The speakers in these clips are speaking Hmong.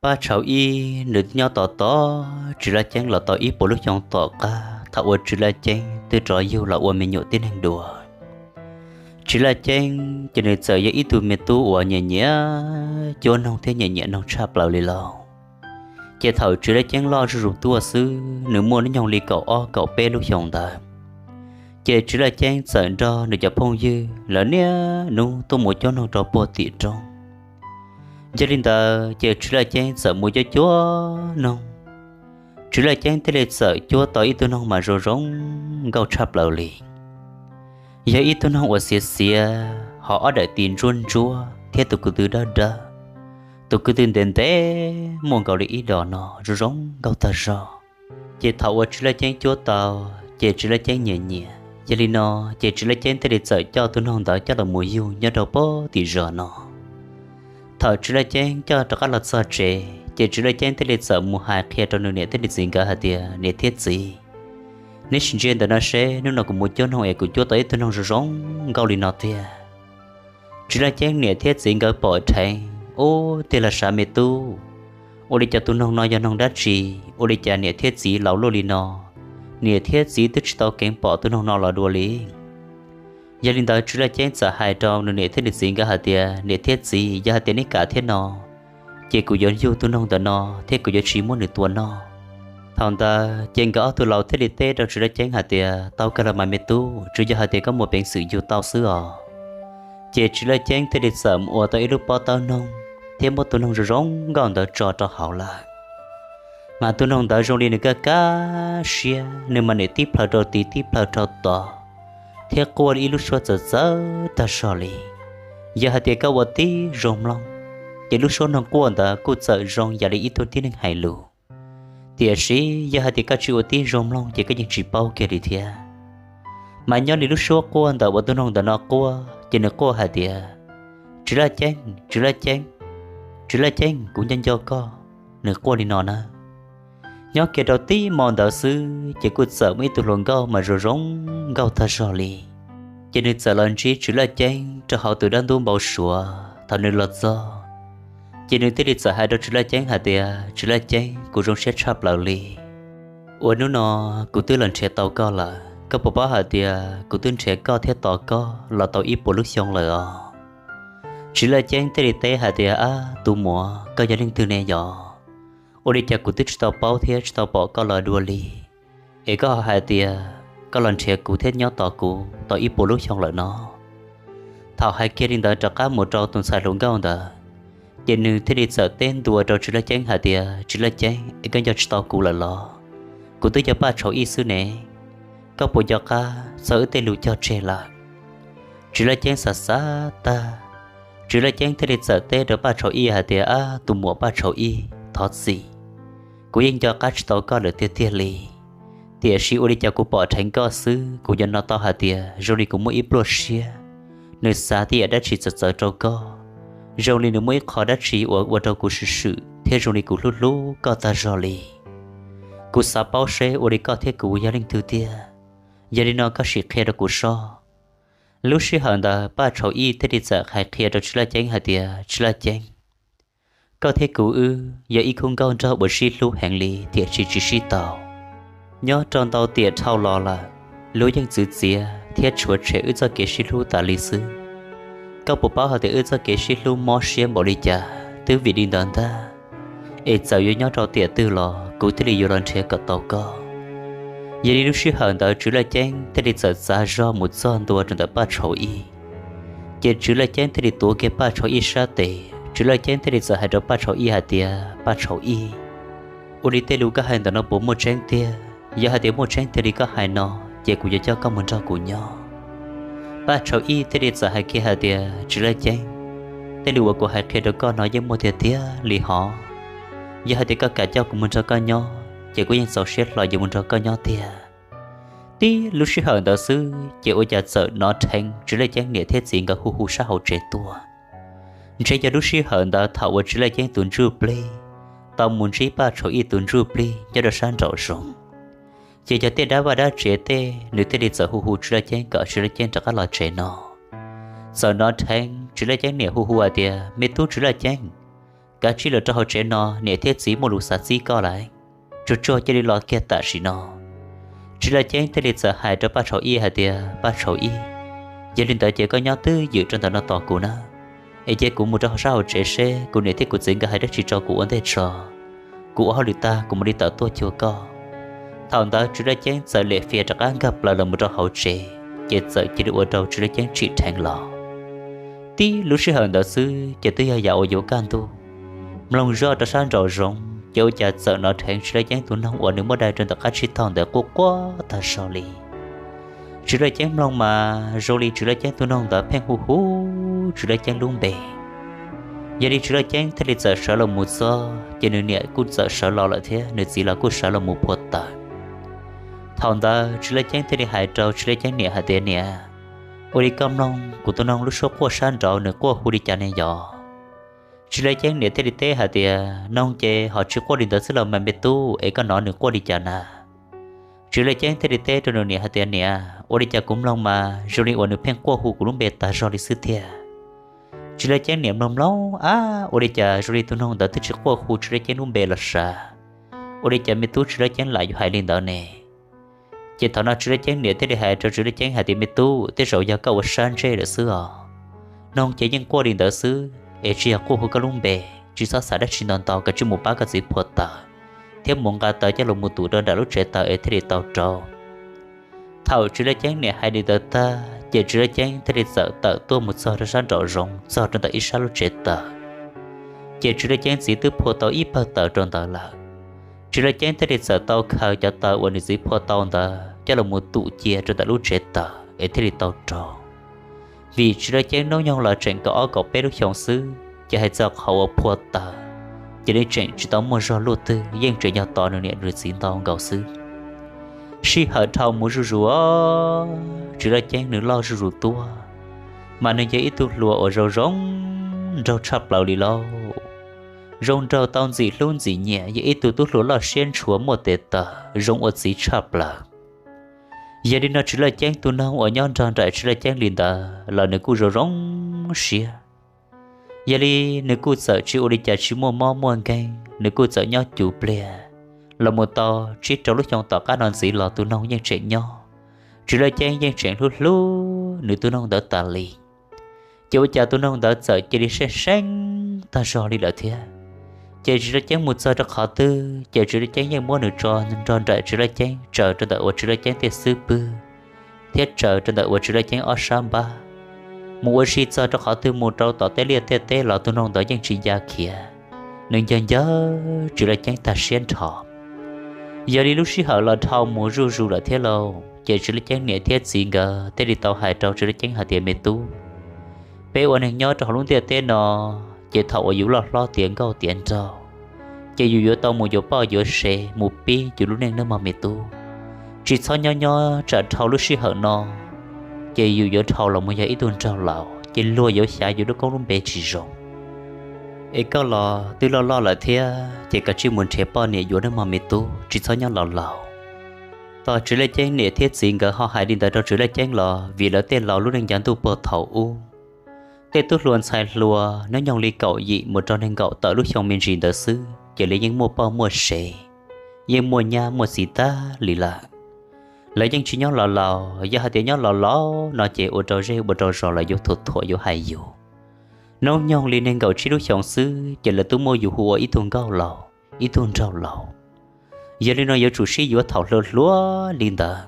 Paj Tshauv Ib nws nyob tos tos Tswv Laj Ceeb los tau ib puas lub xyoo tom qab thaum uas Tswv Laj Ceeb twb rov yug los ua me nyuam tib neeg dua. Tswv Laj Ceeb ces nws txawm yog ib tug me tub uas nyiam nyiam cuab noog thiab nyiam nyiam noog tshaj plaws li lauj. Ces thaum Tswv Laj Ceeb loj zuj zus tuaj xwb, nws muaj hnub nyoog li kaum ob kaum peb lub xyoos ntawd, ces Tswv Laj Ceeb txawm nrog nws cov phooj ywg lawv niaj hnub tuaj mus cuab noog rau puag tim roob. Yog li ntawd ces Tswv Laj Ceeb txawm mus cuab cuab noog. Tswv Laj Ceeb thiaj li txawm cuab tau ib tug noog mas zoo zoo nkauj tshaj plaws li. Yog ib tug noog uas xiav xiav, ho ob daim tis ntsuab ntsuab thiab tus ko tw dawb dawb, tus ko tw ntev ntev muaj nkaus li ib dos no zoo zoo nkauj tag zog. Ces thaum uas Tswv Laj Ceeb cuab tau, ces Tswv Laj Ceeb nyiam nyiam. Yog li no, ces Tswv Laj Ceeb thiaj li txawm coj tus noog ntawd coj los mus yug nyob rau puag tim zos no. Thaum Tswv Laj Ceeb coj rov qab los txog tsev, ces Tswv Laj Ceeb thiaj li txawm mus hais qhia rau nws niam thiab nws txiv nkawd hais tias, Niam thiab txiv, neb sim ntsia ntawm no seb, hnub no kuv mus cuab noog es kuv cuab tau ib tug noog zoo zoo nkauj li no tiag. Tswv Laj Ceeb niam thiab txiv nkawd pom dheev, ub, tig los sav me tub, ua li cas tus noog no yog noog dab tsi? Ua li cas niam thiab txiv laus luaj li no, niam thiab txiv twb tsis tau keev pom tus noog no los dua li? Yog li ntawd Tswv Laj Ceeb txawm hais rau nws niam thiab nws txiv nkawd hais tias, Niam thiab txiv, yog hais tias neb kam thiab no, ces kuv yuav yug tus noog ntawm no thiab kuv yuav tsis muab nws tua noj. Thaum ntawd ces nkawd ob tug laus thiaj li teb rau Tswv Laj Ceeb hais tias, Tau kawg los mas me tub, tsuas yog hais tias koj muaj peev xwm yug tau xwb os. Ces Tswv Laj Ceeb thiaj li txawm mus ua tau ib lub pob tawb noog thiab muab tus noog zoo zoo nkauj ntawd tso rau hauv lawm. Mas tus noog ntawd zoo li nws kaj kaj siab, nws mas nim tib plhaw rau tid tib plhaw rau tod, thiab quaj ib lub suab txawv txawv tag zog li. Yog hais tias koj ua tib zoo mloog, ces lub suab noog quaj ntawd kuj txawm zoo yam li ib tug tib neeg hais lus. Tiam sis yog hais tias koj tsis ua tib zoo mloog ces koj yeej tsis paub kiag li thiab. Mas nyob li lub suab quaj ntawm uas tus noog ntawm no quaj, ces nws quaj hais tias, Tswv Laj Ceeb, Tswv Laj Ceeb, Tswv Laj Ceeb, kuv nco nco koj. Nws quaj li no na. Nyob kiag rau tib hmo ntawd xwb ces kuj txawm muaj ib tug hluas nkauj mas zoo zoo nkauj tag zog li. Ces nws txawm los ntsib Tswv Laj Ceeb rau hauv tus dab ntub npau suav. Thaum nws los txog, ces nws thiaj li txawm hais rau Tswv Laj Ceeb hais tias, Tswv Laj Ceeb, kuv zoo siab tshaj plaws li uas hnub no kuv twb los nrhiav tau koj lawm. Koj puas paub hais tias kuv twb nrhiav koj thiab tos koj los tau ib puas lub xyoo lawm os. Tswv Laj Ceeb thiaj li teb hais tias, Ab, tus muam, koj yog leej twg ne yom? Ua li cas kuv twb tsis tau paub thiab tsis tau pom koj los dua li, es koj ho hais tias koj los nrhiav kuv thiab nyob tos kuv tau ib puas lub xyoo lawm no? Thaum hais kiag li ntawd rov qab mus rau tus ntxhais hluas nkauj ntawd, ces nws thiaj li txawm teb ntua rau Tswv Laj Ceeb hais tias, Tswv Laj Ceeb, es koj nco tsis tau kuv lawm los? Kuv twb yog Paj Tshauv Ib xwb ne. Koj puas nco qab txog wb tej lus cog tseg lawm? Tswv Laj Ceeb xav xav tag, Tswv Laj Ceeb thiaj li txawm teb rau Paj Tshauv Ib hais tias, Ab, tus muam Paj Tshauv Ib, thov txim, kuv yeej nco qab tsis tau koj lawm tiag tiag li. Tiam sis ua li cas kuv pom dheev koj xwb, kuv yuav hnov tau hais tias zoo li kuv muaj ib pluaj siab, nws xav tej yam dab tsi txawv txawv rau koj. Zoo li nws muaj ib qho dab tsi uas ua rau kuv swm swm thiab zoo li kuv hlub hlub koj tag zog li. Kuv xav paub seb ua li koj thiab kuv yog leej twg tiag. Yog li no koj sim qhia rau kuv soj. Lub sij hawm ntawd Paj Tshauv Ib thiaj li txawm hais qhia rau Tswv Laj Ceeb hais tias, Tswv Laj Ceeb, koj thiab kuv wb yog ib khub nkauj nraug uas sib hlub heev li tiam sis tsis sib tau. Nyob rau ntau tiam dhau los lawm, luag yeej txwv txiav thiab tshuav tshem wb txoj kev sib hlub tas li xwb. Koj puas paub hais tias wb txoj kev sib hlub mob siab npaum li cas? Twb vim li ntawd ntag, es txawm yuav nyob rau tiam twg los kuv thiaj li yuav los nrhiav kom tau koj. Yog li lub sij hawm ntawd Tswv Laj Ceeb thiaj li txawm txav zog mus txog ntua rau ntawm Paj Tshauv Ib. Ces Tswv Laj Ceeb thiaj li tuav kiag Paj Tshauv Ib sab tes, Tswv Laj Ceeb thiaj li txawm hais rau Paj Tshauv Ib hais tias, Paj Tshauv Ib, ua li tej lus koj hais ntawm no puas muaj tseeb tiag? Yog hais tias muaj tseeb tiag li koj hais no, ces kuv yuav coj koj mus nrog kuv nyob. Paj Tshauv Ib thiaj li txawm hais kiag hais tias, Tswv Laj Ceeb, tej lus uas kuv hais qhia rau koj no yeej muaj tiag tiag li hov. Yog hais tias koj kam coj kuv mus nrog koj nyob, ces kuv yeej txaus siab hlo yuav mus nrog koj nyob tiag. Tib lub sij hawm ntawd xwb ces ua cas txawm hnov dheev Tswv Laj Ceeb niam thiab txiv nkawd hu hu sab hauv tsev tuaj. Ntshe yog lub sij hawm ntawd thaum uas Tswv Laj Ceeb tus ntsuj plig tau mus ntsib Paj Tshauv Ib tus ntsuj plig nyob rau sab nraum zoov, ces yog tej dab vaj dab tsev tej nws thiaj li txawm hu hu Tswv Laj Ceeb kom Tswv Laj Ceeb rov qab los tsev no. Txawm hnov dheev Tswv Laj Ceeb niam hu hu hais tias, Me tub Tswv Laj Ceeb, kav tsij los rau hauv tsev no, niam thiab txiv muaj lus xav txib koj lawm. Tsuag tsuag cia li los kiag tam sim no. Tsis Laj Ceeb thiaj li txawm hais rau Paj Tshauv Ib hais tias, Paj Tshauv Ib, yog li ntawd ces koj nyob twj ywm rau ntawm no tos kuv na, es cia kuv mus rau hauv sab hauv tsev seb kuv niam thiab kuv txiv nkawd hais dab tsi rau kuv ua ntej tso. Kuv ua hauj lwm tag kuv mam li tawm tuaj cuag koj. Thaum ntawd Tsis Laj Ceeb txawm lim fias rov qab nkag plaws los mus rau hauv tsev, ces txawm cia li ua rau Tsis Laj Ceeb tsim dheev los. Tib lub sij hawm ntawd xwb ces twb yog yav uas yuav kaj ntug. Mloog zoj rau sab nraum zoov ces ua cas txawm hnov dheev Tsis Laj Ceeb tus noog uas nws muab dai rau ntawm qab tsib taug ntawd quaj quaj tag zog li. Tsis Laj Ceeb mloog mas zoo li Tsis Laj Ceeb tus noog ntawd pheej hu hu Tsis Laj Ceeb lub npe. Yog li Tsis Laj Ceeb thiaj li txawm sawv los mus txog ces nws niam kuj txawm sawv los lawm thiab nws txiv los kuj sawv los mus phua taws. Thaum ntawd Tsis Laj Ceeb thiaj li hais rau Tsis Laj Ceeb niam hais tias, Niam, ua li koj mloog kuv tus noog lub suab quaj sab nraud nws quaj hu li cas ne yog? Tsis Laj Ceeb niam thiaj li teb hais tias, Noog ces ho tsis quaj li ntawd xwb los mas me tub, es koj hnov nws quaj li cas na? Tsis Laj Ceeb thiaj li teb rau nws niam hais tias, Niam, ua li cas kuv mloog mas zoo li uas nws pheej quaj hu kuv lub npe tag zog li xwb tiag. Tsis Laj Ceeb niam mloog mloog, Ab, ua li cas zoo li tus noog ntawd twb tsis quaj hu Tsis Laj Ceeb lub npe los sav, ua li cas me tub Tsis Laj Ceeb lam yuav hais li ntawd ne? Ces thaum no Tsis Laj Ceeb niam thiaj li hais rau Tsis Laj Ceeb hais tias, Me tub, tej zaum yog koj ua sab ntsej lawm xwb os. Noog ces yeej quaj li ntawd xwb es tsis yog quaj hu koj lub npe. Tsis txhob xav dab tsi ntau ntau, koj cia li mus pab koj txiv phua taws thiab mus nqa taws coj los mus tum rau nram lub tsev taws es thiaj li tau rau. Thaum Tsis Laj Ceeb niam hais li ntawd tag ces Tsis Laj Ceeb thiaj li txawm tawm tuaj mus txog rau sab nraum zoov txog rau ntawm ib sab lub tsev taws. Ces Tsis Laj Ceeb txiv twb phua tau ib pawg taws rau ntawd lawm. Tsis Laj Ceeb thiaj li txawm tau khaws cov taws uas nws txiv phua tau ntawd coj los mus tum cia rau ntawm lub tsev taws es thiaj li tau rau. Vim Tsis Laj Ceeb hnub nyoog los tseem kaum ob kaum peb lub xyoos xwb, ces hais txog qhov uas phua taws ces nws tseem tsis tau muaj zog luaj twg, yeej tseem yog tos nws niam nws txiv ntau nkaus xwb. Sij hawm dhau mus zuj zus, Tsis Laj Ceeb nws loj zuj zus tuaj, mas nws yog ib tug hluas uas zoo zoo nraug tshaj plaws li lauj. Zoo nraug tau ntxim hlub ntxim nyiam, yog ib tug tub hluas loj siab ntshua muaj tes taw zoo ua txiv tshaj plaws. Yog li no Tsis Laj Ceeb tus noog uas nyob nrog nraim Tsis Laj Ceeb li ntawd los nws kuj zoo zoo siab. Yog li nws kuj txawm tsis ua li cas tsis muaj mob muaj nkeeg, nws kuj txawm nyob cuv pliag los mus tau tsib rau lub xyoo tom qab no ntxiv los tus noog yeej tseem nyob. Tsis Laj Ceeb yeej tseem hlub hlub nws tus noog ntawd tas li. Ces ua cas tus noog ntawd txawm cia li seej seeb tag zog li lawm thiab. Ces Tsis Laj Ceeb mus txog rau qhov twg ces Tsis Laj Ceeb yeej muab nws tso nrog nraim Tsis Laj Ceeb, tsaws rau ntawm uas Tsis Laj Ceeb tej xub pwg thiab tsaws rau ntawm uas Tsis Laj Ceeb ob sab npab. Mus ua si txog rau qhov twg mus rau tom tej liaj tej teb los tus noog ntawd yeej tsis ya khiav, nws ncawg ncawg Tsis Laj Ceeb tag siab nrho. Yog li lub sij hawm los dhau mus zuj zus lawm thiab lauj, ces Tsis Laj Ceeb niam thiab txiv nkawd thiaj li tau hais rau Tsis Laj Ceeb hais tias, Me tub, peb ua neeg nyob rau hauv lub ntiaj teb no, ces thaum uas yus loj hlob tiav nkauj tiav nraug, ces yus yuav tau mus yuav poj yuav sev mus pib yus lub neej nawb mog me tub. Tsis txhob nyob nyob tsam dhau lub sij hawm no, ces yus yuav dhau los mus yog ib tug nraug laus ces luag yuav xyav yus lub koob lub npe tsis zoo. Es koj los twb loj loj lawm thiab ces koj cia li mus nrhiav poj niam yuav nawb mog me tub, tsis txhob nyob los laus. Tos Tsis Laj Ceeb niam thiab txiv nkawd ho hais li ntawd rau Tsis Laj Ceeb los vim lawv tej laus lub neej ncav ntuj puag thaum ub, tej tub hluas ntxhais hluas hnub nyoog li kaum yim mus rau nees nkaum tawm lub xyoo me ntsis ntawd xwb ces lawv yeej muaj poj muaj sev, yeej muaj nyab muaj txiv tag li lawm. Lawv yeej tsis nyob los laus, yog hais tias nyob los laus no ces ua rau zej ua rau zos los yuav thuam thuam yuav hais yus. Hnub nyoog li nees nkaum tsib lub xyoos xwb ces lawv twb muab yus hu ua ib tug nkauj laus, ib tug nraug laus. Yog li no yuav tsum sib yuav thaum hluas hluas li ntawd.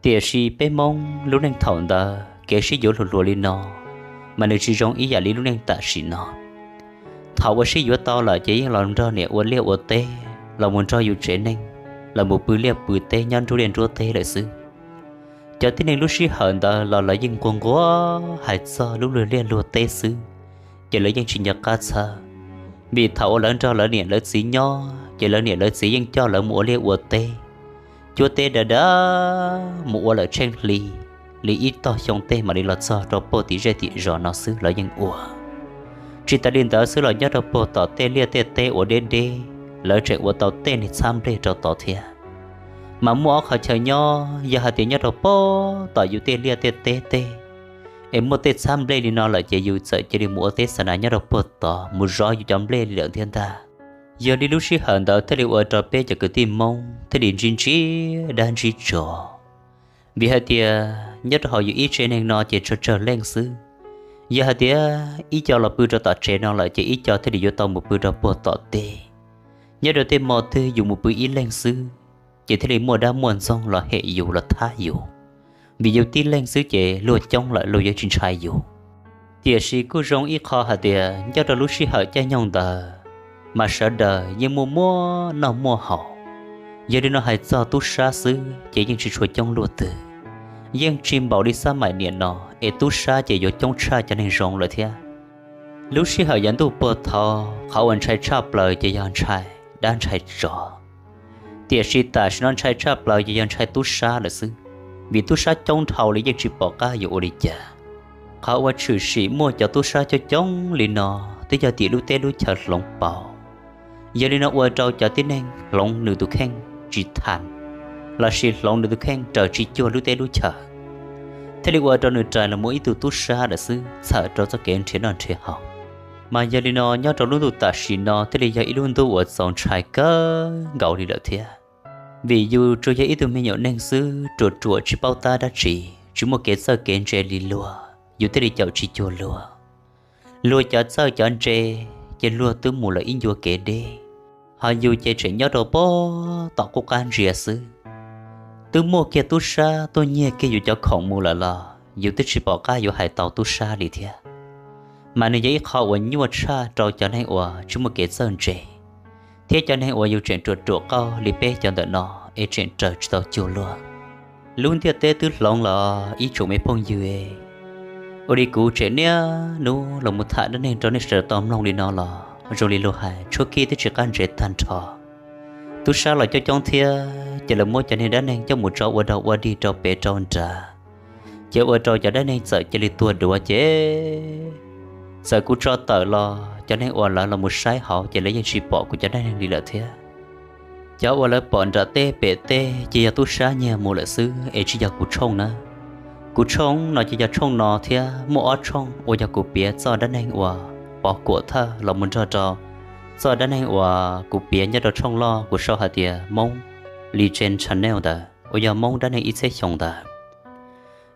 Tiam sis peb Hmoob lub neej thaum ntawd kev sib yuav hluas hluas li no, mas nws tsis zoo ib yam li lub neej tam sim no. Thaum uas sib yuav tau lawm ces yeej los nrog niam ua liaj ua teb, los mus nrog yus tsev neeg, los mus pw liaj pw teb nyob nruab liaj nruab teb lawm xwb. Cov tib neeg lub sij hawm ntawd los lawv yeej nquag nquag hais txog lub luag liaj luag teb xwb, ces lawv yeej tsis nco qab txhawb. Vim thaum uas lawv nrog lawv niam lawv txiv nyob ces lawv niam lawv txiv yeej coj lawv mus ua liaj ua teb, cuab teb dav dav mus ua lawm tsheej hli, li ib tog xyoo tej mam li los txog rau puag tim zej tim zos no xwb lawv yeej ua. Tsis tas li ntawd xwb los nyob rau puag tom tej liaj tej teb uas deb deb, lawv tseem ua tau tej niag txhab nplej rau tod thiab. Mas muaj ob qhov chaw nyob yog hais tias nyob rau puag tom yus tej liaj tej teb tej, es muaj tej txhab nplej li no lawm ces yus txawm cia li mus ua teb xa nas nyob rau puag tod mus zov yus cov nplej li lawm thiab ntag. Yog li lub sij hawm ntawd thiaj li ua rau peb cov kwv tij Hmoob thiaj li ntsib ntsib dab ntsib tsov. Vim hais tias nyob rau hauv yus ib tsev neeg no ces tsawg tsawg leej xwb. Yog hais tias ib co los pw rau tom tsev no lawm ces ib co thiaj li yuav tau mus pw rau puag tom teb. Nyob rau tej hmo twg yus mus pw ib leeg xwb, ces thiaj li muaj dab muaj ntxoog los hem yus los thab yus, vim yus tib leeg xwb ces luag coob lawm luag yuav tsis ntshai yus. Tiam sis kuj zoo ib qho hais tias nyob rau lub sij hawm caij nyoog ntawd, mas sawv daws yeej muaj muaj noj muaj haus. Yog li no hais txog tub sab xwb ces yeej tsis tshua coob luaj twg, yeej tsis npaum li xab maim niam no, es tub sab ces yuav coob tshaj cov neeg zoo lawm thiab. Lub sij hawm yav ntuj puag thaud qhov uas ntshai tshaj plaws ces yog ntshai dab ntshai tsov. Tiam sis tam sim no ntshai tshaj plaws ces yog ntshai tub sab lawm xwb, vim tub sab coob dhau li yeej tsis pom qab yuav ua li cas. Qhov uas tshwm sim muaj cov tub sab coob coob li no twb yog tim lub teb lub chaw hloov pauv. Yog li no ua rau cov tib neeg hloov nws tus kheej tsis tham, lossis hloov nws tus kheej raws tsis cuag lub teb lub chaw, thiaj li ua rau nws rais los mus ib tug tub sab lawm xwb txhawm rau txoj kev nrhiav noj nrhiav haus. Mas yog li no nyob rau lub ntuj tam sim no thiaj li yog ib lub ntuj uas txaus ntshai kawg nkaus li lawm thiab. Vim yus tsuas yog ib tug me nyuam neeg xwb ruam ruam tsis paub tab dab tsi, tsis muaj kev txawj kev ntse li luag, yus thiaj li caum tsis cuag luag. Luag cov txawj cov ntse ces luag twb mus lawm ib ncua kev deb, ho yus ces tseem nyob rau pem tom qub qab ntsia xwb. Twb muaj kiag tub sab tuaj nyiag kiag yus cov khoom mus lawm los yus twb tsis pom qab yuav hais tau tub sab li thiab. Mas nws yog ib qho uas nyuaj tshaj rau cov neeg uas tsis muaj kev txawj ntse, thiab cov neeg uas yus tseem ruam ruam qauj li peb cov ntawm no es tseem raws tsis tau cuag luag. Lub ntiaj teb twb hloov los ib tsoom me phooj ywg, ua li kuv tseem niaj hnub los mus tham dab neeg rau nej sawv daws tau mloog li no los zoo li luag hais tshuab kib twb tsis qab ntsev tag nrho. Tub sab los coob coob thiab ces lawv muab cov niag dab neeg coj mus tso ua dog ua dig rau pem rau nrad, ces ua rau cov dab neeg txawm cia li tuag duav ces txawm kuv tso tawm los cov neeg uas lawv los mus saib hauv ces lawv yeej tsis pom kuv cov dab neeg li lawm thiab. Cov uas lawv pom nram teb pem teb ces yog tub sab nyiag mus lawm xwb es tsis yog kuv tshooj na. Kuv tshooj no ces yog tshooj no thiab muaj ob tshooj uas yog kuv piav txoj dab neeg uas pov kuam thawj los mus nrog rau txoj dab neeg uas kuv piav nyob rau tshooj loj kuv sau hais tias Hmoob Legend Channel ntawd uas yog Hmoob dab neeg ib txhiab xyoo ntawd.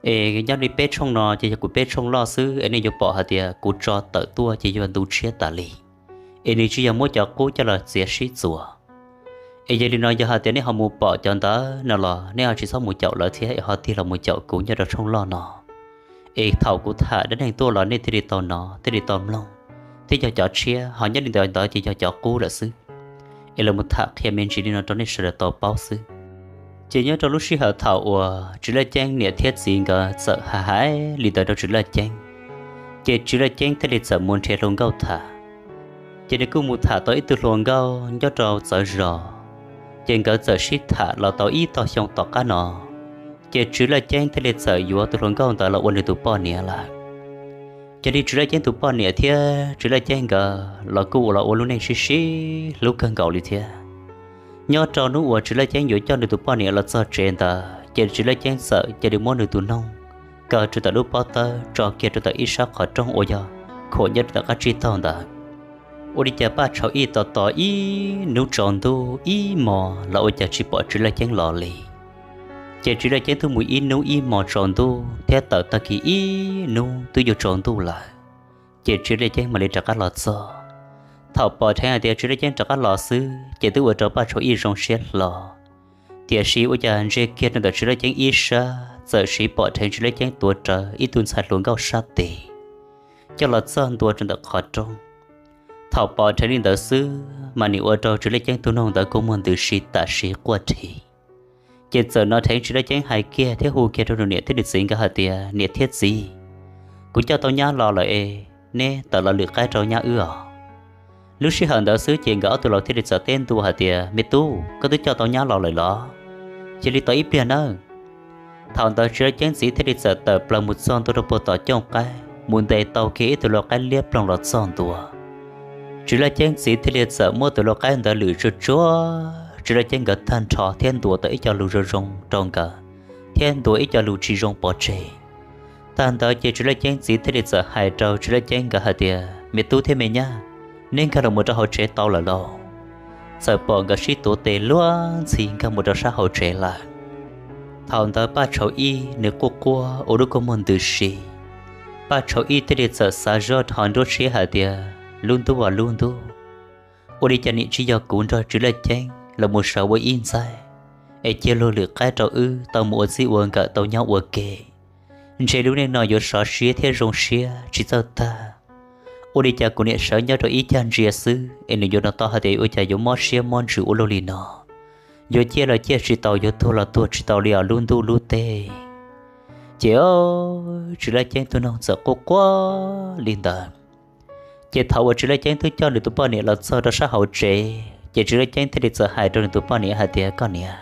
Es nyob li peb tshooj no ces yog kuv peb tshooj loj xwb es nej yuav pom hais tias kuv tso tawm tuaj ces yuav ntu tshiab tas li, es nws tsis yog muab cov qub coj los txiav sib txuas. Es yog li no yog hais tias nej ho mus pom cov ntawd no los nej ho tsis txhob mus caum lawv thiab es ho tig los mus caum kuv nyob rau tshooj loj no. Es thaum kuv tham dab neeg tuaj los nej thiaj li tau hnov thiaj li tau mloog, thiab yog cov tshiab ho nyob li ntawd ntawd ces yog cov qub lawm xwb. Es los mus tham qhia me ntsis li no rau nej sawv daws tau paub xwb. Ces nyob rau lub sij hawm thaum uas Tswv Laj Ceeb niam thiab txiv nkawd txawm hais hais li ntawd rau Tswv Laj Ceeb, ces Tswv Laj Ceeb thiaj li txawm mus nrhiav hluas nkauj tham. Ces nws kuj mus tham tau ib tug hluas nkauj nyob rau txawv zos, ces nkawd txawm sib tham los tau ib tog xyoo tom qab no, ces Tswv Laj Ceeb thiaj li txawm yuav tus hluas nkauj ntawd los ua nws tus poj niam lawm. Yog li Tswv Laj Ceeb tus poj niam thiab Tswv Laj Ceeb nkawd los kuj los ua lub neej sib sib hlub kawg nkaus li thiab. Nyob rau hnub uas Tswv Laj Ceeb yuav coj nws tus poj niam los txog tsev ntawd ces Tswv Laj Ceeb txawm cia li muab nws tus noog kaw rau ntawm lub pob tawb tso kiag rau ntawm ib sab qhov rooj uas yog khuam nyob rau ntawm qab tsib taug ntawd. Ua li cas Paj Tshau Ij tos tos ib hnub tsaus ntuj ib hmos los ua cas tsis pom Tswv Laj Ceeb los li. Ces Tswv Laj Ceeb twb mus ib hnub ib hmos tsaus ntuj thiab tawm tag kis ib hnub twb yuav tsaus ntuj lawm, ces Tswv Laj Ceeb mam li rov qab los txog. Thaum pom dheev hais tias Tswv Laj Ceeb rov qab los xwb ces twb ua rau Paj Tshau Ij zoo siab hlo. Tiam sis ua cas ntsia kiag rau ntawm Tswv Laj Ceeb ib sab txawm siv pom dheev Tswv Laj Ceeb tuav rawv ib tug ntxhais hluas nkauj sab tes coj los txog ntua rau ntawm qhov rooj. Thaum pom dheev li ntawd xwb mas nim ua rau Tswv Laj Ceeb tus noog ntawd kua muag ntws si tam sim quaj dhi. Ces txawm hnov dheev Tswv Laj Ceeb hais kiag thiab hu kiag rau nws niam thiab nws txiv nkawd hais tias, Niam thiab txiv, kuv coj tau nyab los lawm es neb tawm los lwm qaib rau nyab wb os. Lub sij hawm ntawd xwb ces nkawd ob tug laus thiaj li txawm teb ntua hais tias, Me tub, koj twb coj tau nyab los lawm los? Cia li tos ib pliag nawb. Thaum ntawd Tswv Laj Ceeb txiv thiaj li txawm tawm plaws mus txog ntua rau puag tom cooj qaib, mus ntes tau kiag ib tug lau qaib liab ploog los txog ntua. Tswv Laj Ceeb txiv thiaj li txawm muab tus lau qaib ntawd lwm tsuag tsuag Tswv Laj Ceeb nkawd tag nrho thiab ntuas tau ib co lus zoo zoo rau nkawd, thiab ntuas ib co lus tsis zoo pov tseg. Tag ntawd ces Tswv Laj Ceeb txiv thiaj li txawm hais rau Tswv Laj Ceeb nkawd hais tias, Me tub thiab me nyab, neb nkag los mus rau hauv tsev tau lawm lauj? Txawm pom nkawd sib tuav tes luag ntxhi nkag mus rau sab hauv tsev lawm. Thaum ntawd Paj Tshauv Ib nws quaj quaj ua lub kua muag ntws si. Paj Tshauv Ib thiaj li txawm xav zoj dhos nruab siab hais tias, Lub ntuj as lub ntuj, ua li cas nim tsis yog kuv nrog Tswv Laj Ceeb los mus sawv ua ib ntxaig, es cia luag lwm qaib rau wb tau mus ua txij ua nkawm tau nyob ua ke? Ntshe lub neej no yuav sov siab thiab zoo siab tsis txawj tag. Ua li cas kuv niam sawv nyob rau ib cag ntsia xwb es nws yuav no tau hais tias ua cas yuav mob siab mob ntsws ua luaj li no? Yuav ciaj los ciaj tsis tau, yuav tuag los tuag tsis tau li os lub ntuj lub teb. Ces Tswv Laj Ceeb tus noog txawm quaj quaj li ntawd. Ces thaum uas Tswv Laj Ceeb twb coj nws tus poj niam los txog rau sab hauv tsev, ces Tswv Laj Ceeb thiaj li txawm hais rau nws tus poj niam hais tias, Koj niam,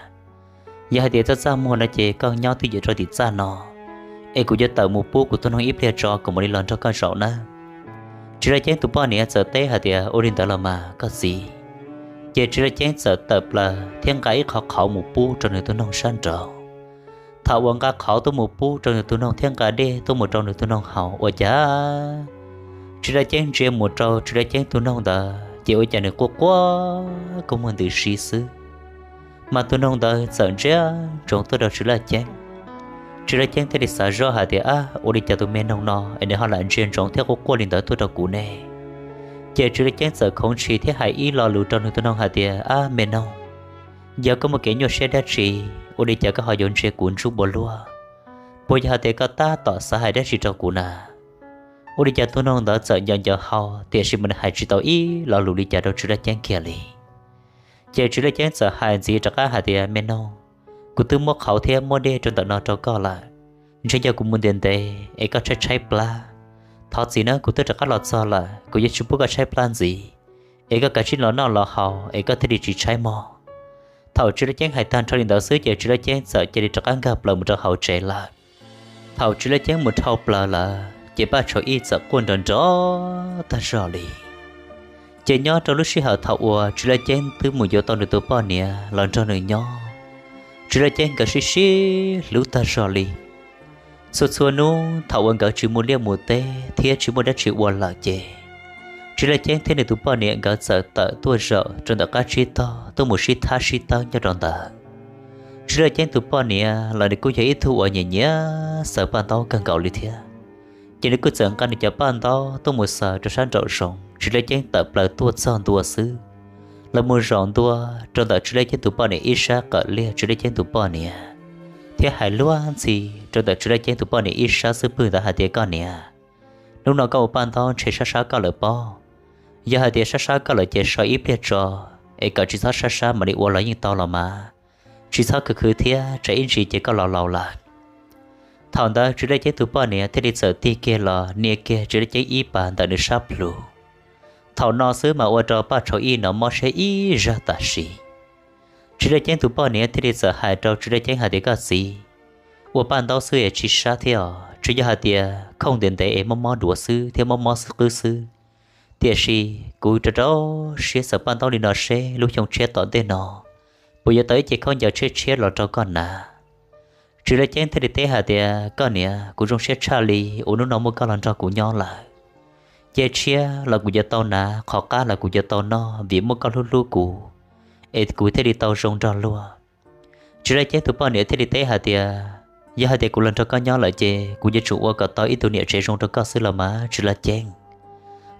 yog hais tias txaj txaj muag no ces koj nyob twj ywm rau tim txaj no, es kuv yuav tawm mus pub kuv tus noog ib pliag tso kuv mam li los nrog koj zaum nawb. Tswv Laj Ceeb tus poj niam txawm teb hais tias, Ua li ntawd los mas koj txiv. Ces Tswv Laj Ceeb txawm tawm plaws thiab nqa ib qho qhauv mus pub rau nws tus noog sab nraud. Thaum uas nqa qhauv tuaj mus pub rau nws tus noog thiab nqa dej tuaj mus rau nws tus noog haus ua cas Tswv Laj Ceeb ntsia mus rau Tswv Laj Ceeb tus noog ntawd ces ua cas nws quaj quaj kua muag ntws si xwb. Mas tus noog ntawd txawm ntsia ntsoov tuaj rau Tswv Laj Ceeb. Tswv Laj Ceeb thiaj li xav zoj hais tias, Ab, ua li cas tus me noog no es nws ho lam ntsia ntsoov thiab quaj quaj li ntawd tuaj rau kuv ne? Ces Tswv Laj Ceeb txawm khoov ntshis thiab hais ib lo lus rau nws tus noog hais tias, Ab me noog, yog koj muaj kev nyuaj siab dab tsi, ua li cas koj ho yuav ntsia kuv ntsuj npua luaj? Puas yog hais tias koj tab tom xav hais dab tsi rau kuv na? Ua li cas tus noog ntawd txawm nco nco hau tiam sis mas nws hais tsis tau ib lo lus li cas rau Tswv Laj Ceeb kiag li. Ces Tswv Laj Ceeb txawm hais ntxiv rov qab hais tias, Me noog, kuv twb muab qhauv thiab muab dej rau ntawm no rau koj lawm. Ntshe yog kuv mus ntev ntev es koj tshaib tshaib plab. Thov txim nawb, kuv twb rov qab los txog lawm, kuv yuav tsis pub koj tshaib plab ntxiv, es koj kav tsij los noj los haus es koj thiaj li tsis tshaib mog. Thaum Tswv Laj Ceeb hais tag nrho li ntawd xwb ces Tswv Laj Ceeb txawm cia li rov qab nkag plaws mus rau hauv tsev lawm. Thaum Tswv Laj Ceeb mus dhau plaws lawm ces Paj Tshauv Ib txawm quaj nrov nrov tag zog li. Ces nyob rau lub sij hawm thaum uas Tswv Laj Ceeb twb mus yuav tau nws tus poj niam los nrog nws nyob, Tswv Laj Ceeb nkawd sib sib hlub tag zog li. Txhua txhua hnub thaum uas nkawd tsis mus liaj mus teb thiab tsis muaj dab tsi ua lawm ces Tswv Laj Ceeb thiab nws tus poj niam nkawd txawm tawm tuaj zaum rau ntawm qab tsib taug tuaj mus sib thab sib tawb nyob rau ntawd. Tswv Laj Ceeb tus poj niam los nws kuj yog ib tug uas nyiam nyiam xaws paj ntaub kawg nkaus li thiab, ces nws kuj txawm nqa nws cov paj ntaub tuaj mus xaws rau sab nraum zoov. Tswv Laj Ceeb tawm plaws tuaj txog ntua xwb, los mus zaum ntua rau ntawm Tswv Laj Ceeb tus poj niam ib sab qawm liaj Tswv Laj Ceeb tus poj niam, thiab hais luag ntxhi rau ntawm Tswv Laj Ceeb tus poj niam ib sab xub pwg ntawd hais tias, Koj niam, hnub no koj ua paj ntaub ntshe sab sab koj lawm pob. Yog hais tias sab sab koj lawm ces so ib pliag tso, es kom tsis txhob sab sab mam li ua los yeej tau los mas, tsis txhob khwv khwv thiab tsam ib ntsis ces koj los laus lawm. Thaum ntawd Tswv Laj Ceeb tus poj niam thiaj li txawm tig kiag los nias kiag Tswv Laj Ceeb ib pas ntawm nws sab plhu. Thaum no xwb mas ua rau Paj Tshauv Ib no mob siab ib zaj tam sim. Tswv Laj Ceeb tus poj niam thiaj li txawm hais rau Tswv Laj Ceeb hais tias, Koj txiv, ua paj ntaub xwb es tsis sab thiab os, tsuas yog hais tias khooj ntev ntev es mob mob duav xwb thiab mob mob xwb qwb xwb. Tiam sis kuv rau rau siab xaws paj ntaub li no seb lub xyoo tshiab tom ntej no puas yuav tau ib ce khaub ncaws tshiab tshiab los rau koj hnav. Tswv Laj Ceeb thiaj li teb hais tias, Koj niam, kuv zoo siab tshaj li uas hnub no muaj koj los nrog kuv nyob lawm. Ces tshiab los kuv yuav tau hnav, qhov qab los kuv yuav tau noj vim muaj koj hlub hlub kuv, es kuv thiaj li tau zoo nrog luag. Tswv Laj Ceeb tus poj niam thiaj li teb hais tias, Yog hais tias kuv los nrog koj nyob lawm ces kuv yuav tsum ua kom tau ib tug niam tsev zoo rau koj xwb los mas Tswv Laj Ceeb.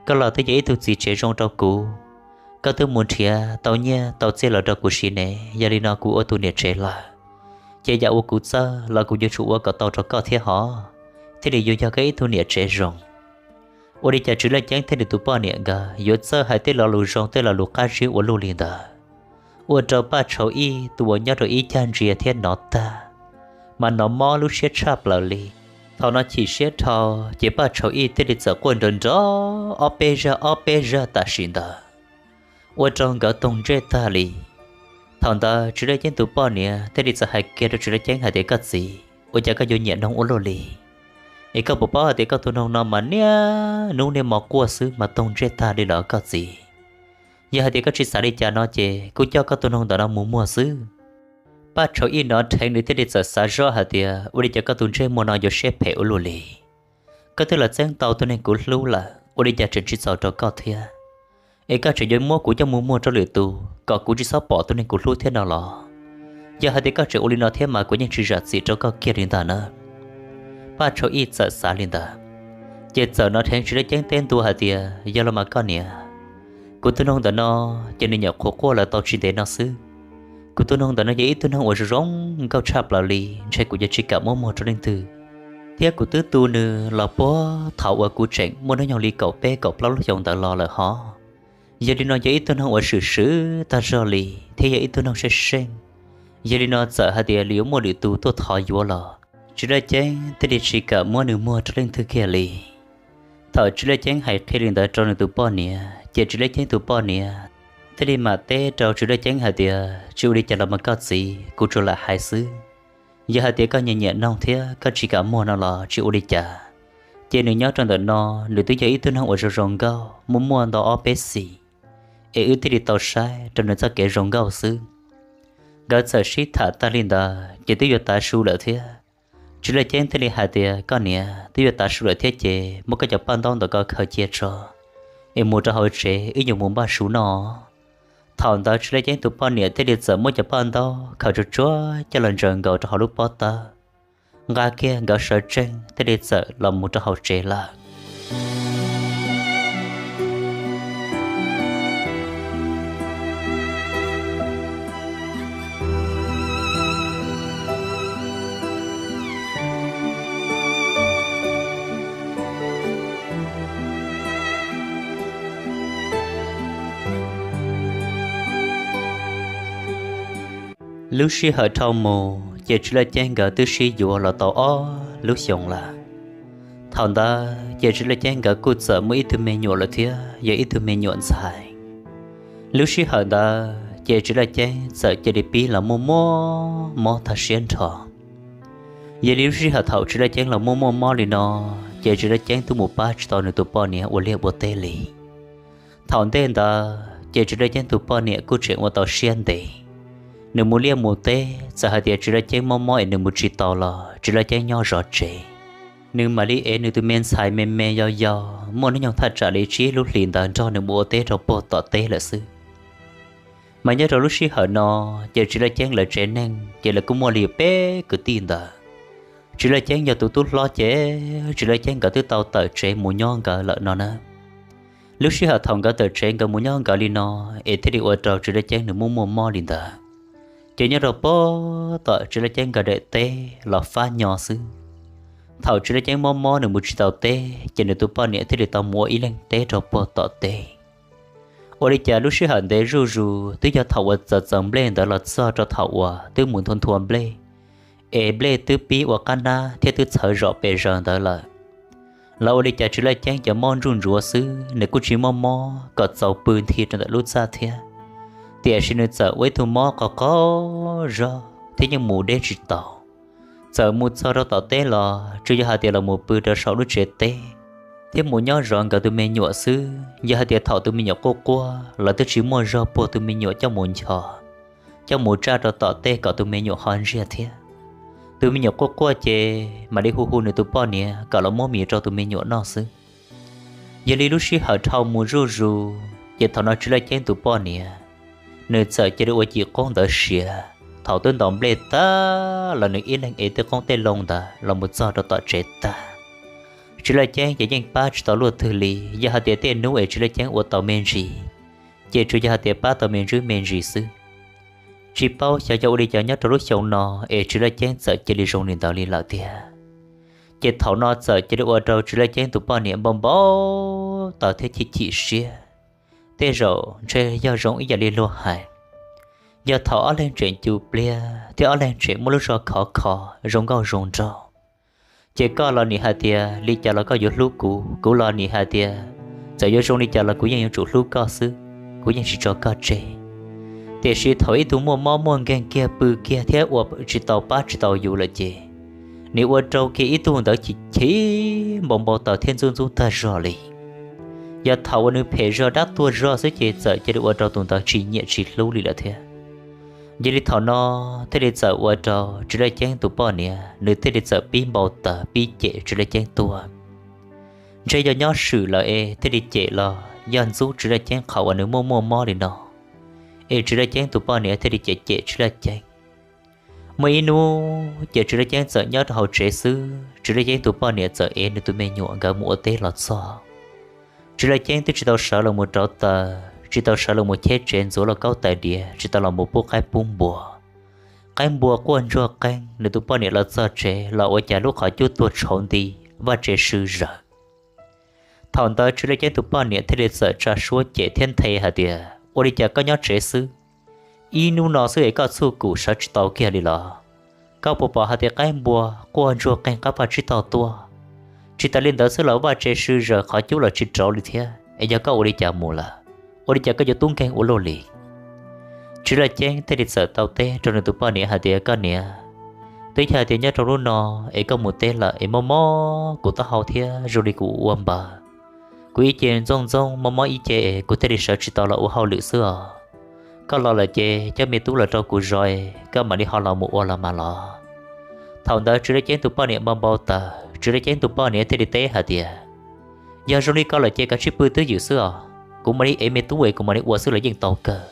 Koj los twb yog ib tug txiv tsev zoo rau kuv, koj twb mus nrhiav tau nyiaj tau txiaj los rau kuv siv ne, yog li no kuv ua tus niam tsev lawm, ces yam uas kuv txawj los kuv yuav tsum ua kom tau rau koj thiab hov, thiaj li yuav yog koj ib tug niam tsev zoo. Ua li cas Tswv Laj Ceeb thiab nws tus poj niam nkawd yuav txawj hais tej lo lus zoo tej lo lus qab zib ua luaj li ntawd, ua rau Paj Tshauv Ib tus uas nyob rau ib cag ntsia thiab hnov tag, mas hnov mob lub siab tshaj plaws li. Thaum no chim siab dhau, ces Paj Tshauv Ib thiaj li txawm quaj nrov nrov ob peb zaj ob peb zaj tam sim ntawd, ua rau nkawd toog ntsej tag li. Thaum ntawd Tswv Laj Ceeb tus poj niam thiaj li txawm hais kiag rau Tswv Laj Ceeb hais tias, Koj txiv, ua cas koj yuav nyiam noog ua luaj li? Es koj puas paub hais tias koj tus noog no mas niaj hnub niaj hmo quaj xwb mas toog ntsej tag li los koj txiv? Yog hais tias koj tsis xav li cas no ces kuv coj koj tus noog ntawm no mus muag xwb. Paj Tshauv Ib hnov dheev nws thiaj li txawm xav zoj hais tias, ua li cas koj tus ntsej muag no yuav siab phem ua luaj li? Koj twb los txeeb tau tus neeg kuv hlub lawm, ua li cas tseem tsis txaus rau koj thiab? Es koj tseem yuav muab kuv coj mus muag rau lwm tus kom kuv tsis txhob pom tus neeg kuv hlub thiab no los? Yog hais tias koj tseem ua li no thiab mas kuv yeej tsis zam txim rau koj kiag li ntag na. Paj Tshauv Ib txawm xav li ntawd, ces txawm hnov dheev Tsis Laj Ceeb teb ntua hais tias, yog los mas koj niam, kuv tus noog ntawm no ces nws nyuam qhuav quaj los tau tsis ntev no xwb. Kuv tus noog ntawm no yog ib tug noog uas zoo zoo nkauj tshaj plaws li, ntshe kuv yuav tsis kam muab muag rau leej twg. Thiab kuv twb tu nws los puag thaum uas kuv tseem muaj hnub nyoog li kaum peb kaum plaub lub xyoos ntawd los lawm hos. Yog li no yog ib tug noog uas swm swm tag zog li, thiab yog ib tug noog seej seej. Yog li no txawm hais tias yuav muaj lwm tus tuaj thov yuav los Tsis Laj Ceeb thiaj li tsis kam muab nws muag rau leej twg kiag li. Thaum Tsis Laj Ceeb hais qhia li ntawd rau nws tus poj niam ces Tsis Laj Ceeb tus poj niam thiaj li mam teb rau Tsis Laj Ceeb hais tias, tsis ua li cas los mas koj txiv, kuv tsuas lam hais xwb. Yog hais tias koj nyiam nyiam noog thiab koj tsis kam muag no los tsis ua li cas. Ces nws nyob rau ntawm no, nws twb yog ib tug noog uas zoo zoo nkauj, muaj muaj ntau ob peb xis, es wb thiaj li tau saib rau nws txoj kev zoo nkauj xwb. Nkawd txawm sib tham tag li ntawd ces twb yuav tav su lawm thiab. Tsis Laj Ceeb thiaj li hais tias, koj niam, twb yuav tav su lawm thiab ces muab koj cov paj ntaub ntawm ko khaws cia tso, es mus rau hauv tsev wb yuav mus npaj su noj. Thaum ntawd Tsis Laj Ceeb tus poj niam thiaj li txawm muab cov paj ntaub khaws tsuag tsuag coj los ntsaws nkaus rau hauv lub pob tawb, nqa kiag nkawd sawv tsees thiaj li txawm los mus rau hauv tsev lawm. Lub sij hawm dhau mus ces Tsis Laj Ceeb nkawd twb sib yuav los tau ob lub xyoos lawm. Thaum ntawd ces Tsis Laj Ceeb nkawd kuj txawm muaj ib tug me nyuam lawm thiab yog ib tug me nyuam ntxhais. Lub sij hawm ntawd ces Tsis Laj Ceeb txawm cia li pib los muaj muaj mob tag siab nrho. Yog li lub sij hawm thaum Tsis Laj Ceeb los muaj muaj mob li no, ces Tsis Laj Ceeb twb mus pab tsis tau nws tus poj niam ua liaj ua teb li. Thaum ntej ntawd ces Tsis Laj Ceeb tus poj niam kuj tseem ua tau siab ntev, nws mus liaj mus teb, txawm hais tias Tsis Laj Ceeb mob mob es nws mus tsis tau los Tsis Laj Ceeb nyob zov tsev. Nws mam li ev nws tus me ntxhais me me yau yau muaj hnub nyoog thaj tsam li tsib lub hlis ntawd nrog nws mus ua teb rau puag tom teb lawm xwb. Mas nyob rau lub sij hawm no ces Tsis Laj Ceeb lawv tsev neeg ces lawv kuj muaj li peb kwv tij ntawd. Tsis Laj Ceeb yog tus tub hlob ces Tsis Laj Ceeb nkawd twb tau tawm tsev mus nyob nkawd lawm no na. Lub sij hawm thaum nkawd tawm tsev nkawd mus nyob nkawd li no, es thiaj li ua rau Tsis Laj Ceeb nws muaj muaj mob li ntawd. Ces nyob rau puag tom Tsis Laj Ceeb nkawd daim teb los fab nyo xwb. Thaum Tsis Laj Ceeb mob mob nws mus tsis tau teb ces nws tus poj niam thiaj li tau mus ua ib leeg teb rau puag tom teb. Ua li cas lub sij hawm ntev zuj zus twb yog thaum uas txaws txaws nplej ntawd los txog rau thaum uas twb mus nthua nthua nplej, es nplej twb pib ua qab nab thiab twb txhawv zom pes zaws ntawd lawm. Los ua li cas Tsis Laj Ceeb cov mob ntsuj ntsuav xwb, nws kuj tsis mob mob kom txaus pw nthi rau ntawm lub txaj thiab, tiam sis nws txawm ua ib tug mob qos qos zog thiab yeej mus deb tsis tau. Txawm mus txog rau tom teb los tsuas yog hais tias los mus pw rau saum lub tsev teb thiab mus nyob zov nkawd tus me nyuam xwb. Yog hais tias thaum tus me nyuam quaj quaj los twb tsis muaj zog puag tus me nyuam coj mus nchos, coj mus tsaj rau tom teb kom tus me nyuam ho ntsiag thiab. Tus me nyuam quaj quaj ces mam li hu hu nws tus poj niam kom los muab mis rau tus me nyuam noj xwb. Yog li lub sij hawm dhau mus zuj zus ces thaum no Tsis Laj Ceeb tus poj niam, nws txawm cia li ua cim qoob ntawd siav. Thaum twb ntaus nplej tag los nws ib leeg ev tej qoob tej loo ntawd los mus txog rau tom tsev tag. Tsis Laj Ceeb ces yeej pab tsis tau luaj twg li, yog hais tias tej hnub es Tsis Laj Ceeb ua tau me ntsis, ces tsuas yog hais tias pab tau me ntsis me ntsis xwb. Tsis paub xyov yog ua li cas nyob rau lub xyoo no es Tsis Laj Ceeb txawm cia li zoo li ntawd li lawm tiag. Ces thaum no txawm cia li ua rau Tsis Laj Ceeb tus poj niam npau npau taws thiab chim chim siab. Tej zaum ntshe yog zoo ib yam li luag hais, yog thaum ob leeg tseem cus pliag thiab ob leeg tseem muaj lub zog khov kho zoo nkauj zoo nraug, ces koj los nim hais tias li cas los koj yuav hlub kuv, kuv los nim hais tias txawm yuav zoo li cas los kuv yeej yuav tsum hlub koj xwb, kuv yeej tsis tso koj tseg. Tiam sis thaum ib tug muaj mob muaj nkeeg kiag pw kiag thiab ua tsis tau pab tsis tau yus lawm ces, nim ua rau kiag ib tug ntawd chim chim npau npau taws thiab ntxub ntxub tag zog li. Yog thaum uas nws phem zog dab tuag zog xwb ces txawm cia li ua rau tus ntawd tsis nyiam tsis hlub li lawm thiab. Yog li thaum no thiaj li txawm ua rau Tswv Laj Ceeb tus poj niam nws thiaj li txawm pib npau taws pib cem Tswv Laj Ceeb tuaj. Ntshe yog nyob swm lawm es thiaj li cem los yog ntxub Tswv Laj Ceeb qhov uas nws muaj muaj mob li no, es Tswv Laj Ceeb tus poj niam thiaj li cem cem Tswv Laj Ceeb. Muaj ib hnub ces Tswv Laj Ceeb txawm nyob rau hauv tsev xwb, Tswv Laj Ceeb tus poj niam txawm ev nws tus me nyuam nkawd mus ua teb los txog. Tswv Laj Ceeb twb tsis tau sawv los mus rauv taws, tsis tau sawv los mus cheb tsev ntxuav lauj kaub tais diav, tsis tau los mus pub qaib pub npua. Qaib npua quaj ntsuag qeeg, nws tus poj niam los txog tsev los ua cas lub qhov cub tuag tshauv nti, vaj tse sw zaws. Thaum ntawd Tswv Laj Ceeb tus poj niam thiaj li txawm tsa suab cem thiab nthe hais tias, ua li cas koj nyob tsev xwb, ib hnub no xwb es koj txhuj kum sawv tsis tau kiag li los? Koj puas pom hais tias qaib npua quaj ntsuag qeeg qab vaj tsib taug tuaj? Tsis tas li ntawd xwb los vaj tse sw zaws qhov cub los tsis rauv li thiab es yog koj ua li cas mus lawm? Ua li cas koj yuav tub nkeeg ua luaj li? Tswv Laj Ceeb thiaj li txawm tau teb rau nws tus poj niam hais tias, koj niam, twb yog hais tias nyob rau hnub no es koj mus teb lawm es mob mob kuv taub hau thiab zoo li kuv ua npaws, kuv ib ce ntxooj ntxooj mob mob ib ce es kuv thiaj li sawv tsis tau los ua hauj lwm xwb os. Koj los lawm ces coj me tub los rau kuv zov, koj mam li ho los mus ua los mas los. Thaum ntawd Tswv Laj Ceeb tus poj niam npau npau taws, Tswv Laj Ceeb tus poj niam thiaj li teb hais tias, yog zoo li koj lawm ces kav tsij pw twj ywm xwb os, kuv mam li ev me tub es kuv mam li ua xwb los yeej tau kawg.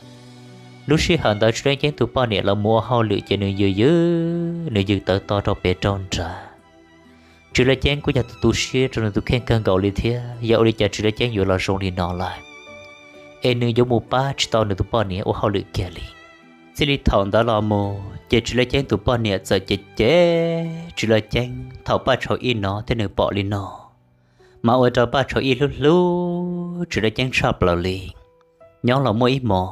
Lub sij hawm ntawd Tswv Laj Ceeb tus poj niam los mus ua hauj lwm ces nws yws yws, nws yws tawv to rau pem rau nrad. Tswv Laj Ceeb kuj yog tus tu siab rau nws tus kheej kawg nkaus li thiab, yog ua li cas Tswv Laj Ceeb yuav los zoo li no lawm, es nws yuav mus pab tsis tau nws tus poj niam ua hauj lwm kiag li. Txij li thaum ntawd los mus ces Tswv Laj Ceeb tus poj niam txawm cem cem Tswv Laj Ceeb thaum Paj Tshau Ij no thiab nws pom li no, mas ua rau Paj Tshau Ij hlub hlub Tswv Laj Ceeb tshaj plaws li. Nyob los muaj ib hmos,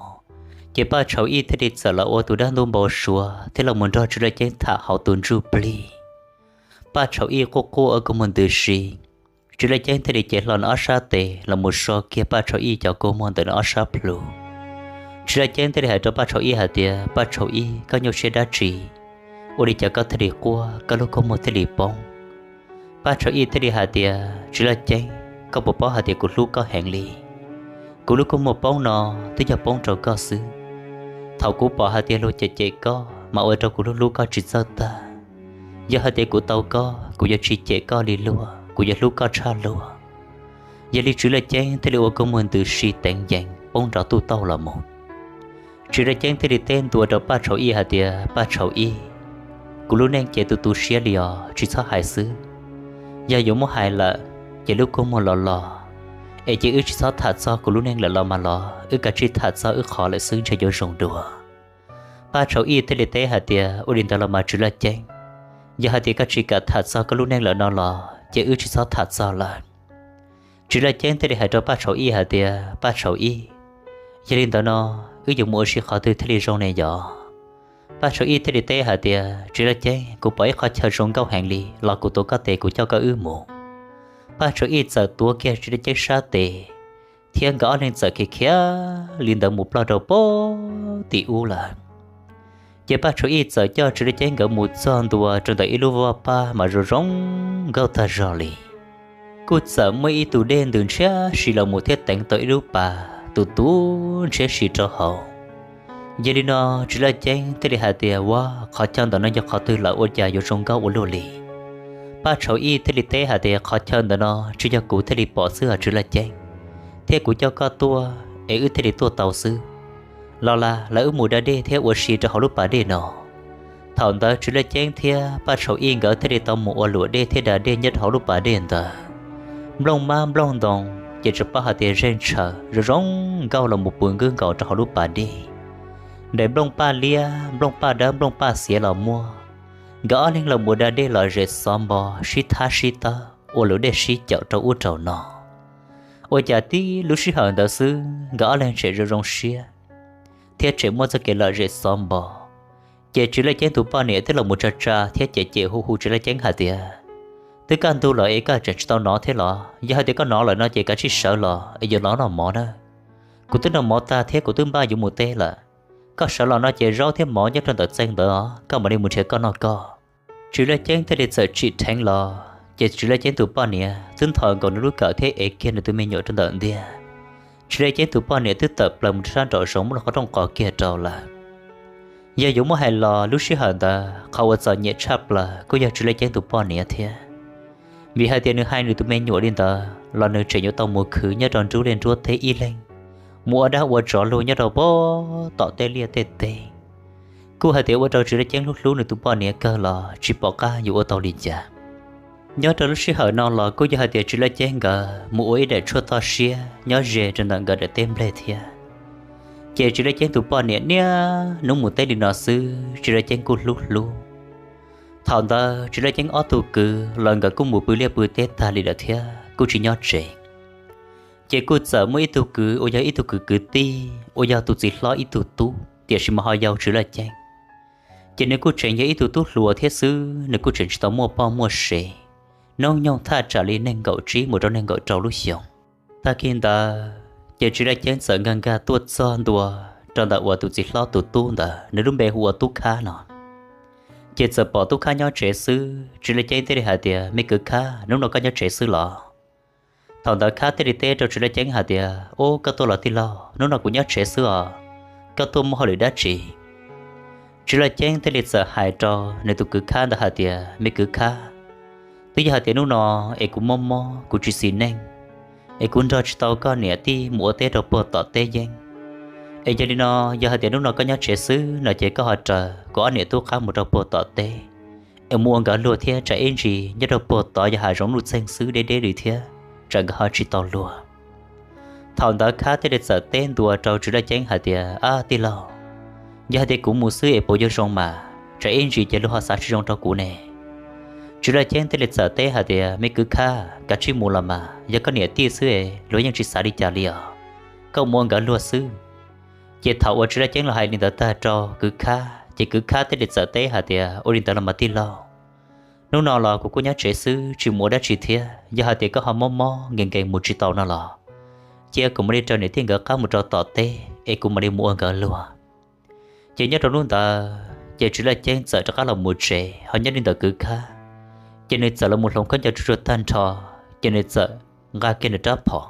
ces Paj Tshau Ij thiaj li txawm los ua tus dab ntub npau suav thiab los mus nrog Tswv Laj Ceeb tham hauv tus ntsuj plig. Paj Tshau Ij quaj quaj ua kua muag ntws si, Tswv Laj Ceeb thiaj li cev hlo nws ob sab tes los mus so kiag Paj Tshau Ij cov kua muag ntawm nws ob sab plhu. Tswv Laj Ceeb thiaj li hais rau Paj Tshau Ij hais tias, Paj Tshau Ij, koj nyuaj siab dab tsi? Ua li cas koj thiaj li quaj, koj lub kua muag thiaj li poob? Paj Tshau Ij thiaj li hais tias, Tswv Laj Ceeb, koj puas paub hais tias kuv hlub koj heev li? Kuv lub kua muag poob no twb yog poob rau koj xwb. Thaum kuv pom hais tias luag cem cem koj mas ua rau kuv hlub hlub koj tsis txawj tag. Yog hais tias kuv tau koj, kuv yuav tsis cem koj li luag, kuv yuav hlub koj tshaj luag. Yog li Tswv Laj Ceeb thiaj li ua kua muag ntws si teev yees poob nrov tuj tauj los mus. Tswv Laj Ceeb thiaj li teb ntua rau Paj Tshau Ij hais tias, Paj Tshau Ij, kuv lub neej ces tu tu siab li os, tsis txhob hais xwb. Yog yuav muab hais lawm ces lub kua muag los los, es ces wb tsis txhob tham txog kuv lub neej lawm los mas los, wb kav tsij tham txog wb qhov lawm xwb ntshe yuav zoo dua. Paj Tshau Ij thiaj li teb hais tias, Ua li ntawd los mas Tswv Laj Ceeb, yog hais tias koj tsis kam tham txog koj lub neej lawm no los ces wb tsis txhob tham txog lawm. Tswv Laj Ceeb thiaj li hais rau Paj Tshau Ij hais tias, Paj Tshau Ij, yog li ntawd no wb yuav mus ua si qhov twg thiaj li zoo ne yom? Paj Tshau Ij thiaj li teb hais tias, Tswv Laj Ceeb, kuv pom ib qhov chaw zoo nkauj heev li los kuv tuav koj tes kuv coj koj wb mus. Paj Tshau Ij txawm tuav kiag Tswv Laj Ceeb sab tes, thiab nkawd ob leeg txawm khiav khiav li ntawd mus ploj rau pem tim ub lawm. Ces Paj Tshau Ij txawm coj Tswv Laj Ceeb nkawd mus txog ntua rau ntawm ib lub vaj paj mas zoo zoo nkauj tag zog li. Kuj txawm muaj ib tug dej ntws ntshiab si los mus thiab teev tau ib lub pas tus tus ntshiab si rau hauv. Yog li no Tswv Laj Ceeb thiaj li hais tias, Ua, qhov chaw ntawm no yog qhov twg lawm ua cas yuav zoo nkauj ua luaj li? Paj Tshau Ij thiaj li teb hais tias, Qhov chaw ntawm no tsuas yog kuv thiaj li pom xwb os Tswv Laj Ceeb, thiab kuv coj koj tuaj es wb thiaj li tuaj tau xwb. Los las, lawv wb mus da dej thiab ua si rau hauv lub pas dej no. Thaum ntawd Tswv Laj Ceeb thiab Paj Tshau Ij nkawd thiaj li tau mus ua luam dej thiab da dej nyob rau hauv lub pas dej ntawd. Nplooj mab nplooj ntoos ces tsuas paub hais tias zeeg tshaws zoo zoo nkauj los mus pw nkwg nkaus rau hauv lub pas dej. Nraim nplooj paj liab, nplooj paj dawb, nplooj paj xiav los muaj. Nkawd ob leeg los mus da dej lom zem xov npo, sib thab sib tawb, ua luam dej sib caum rau ub rau no. Ua cas tib lub sij hawm ntawd xwb nkawd ob leeg tseem zoo zoo siab thiab tseem muaj txoj kev lom zem xov npo. Ces Tswv Laj Ceeb tus poj niam twb los mus tsa tsa thiab cem cem hu hu Tswv Laj Ceeb hais tias, Twb kaj ntug lawm es koj tseem tsis tau nov thiab los? Yog hais tias koj nov lawm no ces kav tsij sawv los es yuav los noj mov na. Kuv twb noj mov tag thiab kuv twb npaj yuav mus teb lawm. Koj sawv los no ces zaub thiab mov nyob rau ntawm txee ntawd os, koj mam li mus nrhiav koj noj koj. Tswv Laj Ceeb thiaj li txawm tsim dheev los, ces Tswv Laj Ceeb tus poj niam twb nthos nkaus nws lub kawm thiab ev kiag nws tus me nyuam rau ntawm ntiag. Tswv Laj Ceeb tus poj niam twb tawm plaws mus rau sab nraum zoov muab lub qhov rooj qos kiag rau lawm. Yog yuav muab hais los lub sij hawm ntawd qhov uas txom nyem tshaj plaws kuj yog Tswv Laj Ceeb tus poj niam thiab, vim hais tias nws hais nws tus me nyuam li ntawd los nws tseem yuav tau mus khwv nyob rau nruab liaj nruab teb ib leeg, mus ua dab ua tsov luag nyob rau pem tom tej liaj tej teb. Kuj hais tias ua rau Tswv Laj Ceeb hlub hlub nws tus poj niam kawg los tsis pom qab yuav ua tau li cas. Nyob rau lub sij hawm no los kuj yog hais tias Tswv Laj Ceeb nkawd mus ua ib daim tshuaj toj siab nyob ze rau ntawm nkawd daim teb nplej thiab. Ces Tswv Laj Ceeb tus poj niam niaj hnub mus teb li no xwb, Tswv Laj Ceeb kuj hlub hlub. Thaum ntawd Tswv Laj Ceeb ob tug kwv los nkawd kuj mus pw liaj pw teb tag li lawm thiab kuj tsis nyob tsev. Ces kuj txawm muaj ib tug kwv uas yog ib tug kwv kwv tij uas yog tus txiv hlob ib tug tub tiam sis mas ho yau Tswv Laj Ceeb. Ces nws kuj tseem yog ib tug tub hluas thiab xwb, nws kuj tseem tsis tau muaj poj muaj sev, hnub nyoog thaj tsam li nees nkaum tsib mus rau nees nkaum rau lub xyoos. Tag kis ntawd ces Tswv Laj Ceeb txawm nkag nkag tuaj txog ntua rau ntawm uas tus txiv hlob tus tub ntawd, nws lub npe hu ua Tub Khab no. Ces txawm pom Tub Khab nyob tsev xwb, Tswv Laj Ceeb thiaj li hais tias, Me kwv Khab, hnub no koj nyob tsev xwb los? Thaum ntawd Khab thiaj li teb rau Tswv Laj Ceeb hais tias, Ub, koj tuaj los tij laug, hnub no kuv nyob tsev xwb os, koj tuaj muaj hauj lwm dab tsi? Tswv Laj Ceeb thiaj li txawm hais rau nws tus kwv Khab ntawd hais tias, Me kwv Khab, twb yog hais tias hnub no es kuv mob mob kuv tsis xis neej, es kuv nrog tsis tau koj niam tij mus ua teb rau puag tom teb yeeb. Es yog li no, yog hais tias hnub no koj nyob tsev xwb no ces koj ho raws kuv ob niam tub qab mus rau puag tom teb es mus ua nkawd luag thiab, tsam ib ntsis nyob rau puag tod yog hav zoov nuj txeeg xwb deb deb li thiab, tsam nkawd ho tsis tau luag. Thaum ntawd Khab thiaj li txawm teb ntua rau Tswv Laj Ceeb hais tias, Ab tij laug, yog hais tias kuv mus xwb es puas yuav zoo mas? Tsam ib ntsis ces luag ho xav tsis zoo rau kuv ne. Tswv Laj Ceeb thiaj li txawm teb hais tias, Me kwv Khab, kav tsij mus los mas, yog koj niam tij xwb es luag yeej tsis xav li cas li os, koj mus ua nkawd luag xwb. Ces thaum uas Tswv Laj Ceeb los hais li ntawd tag rau kwv Khab ces kwv Khab thiaj li txawm teb hais tias, Ua li ntawd los mas tij laug, hnub no los kuv kuj nyob tsev xwb tsis mus ua dab tsi thiab, yog hais tias koj ho mob mob nkees nkees mus tsis tau no los cia kuv mam li raws niam tij nkawd qab mus rau tom teb es kuv mam li mus ua nkawd luag. Ces nyob rau hnub ntawd ces Tswv Laj Ceeb txawm rov qab los mus tsev, ho nyob li ntawm kwv Khab ces nws txawm los mus hloov khaub ncaws tsuj tsuag tag nrho, ces nws txawm nqa kiag nws rab phom,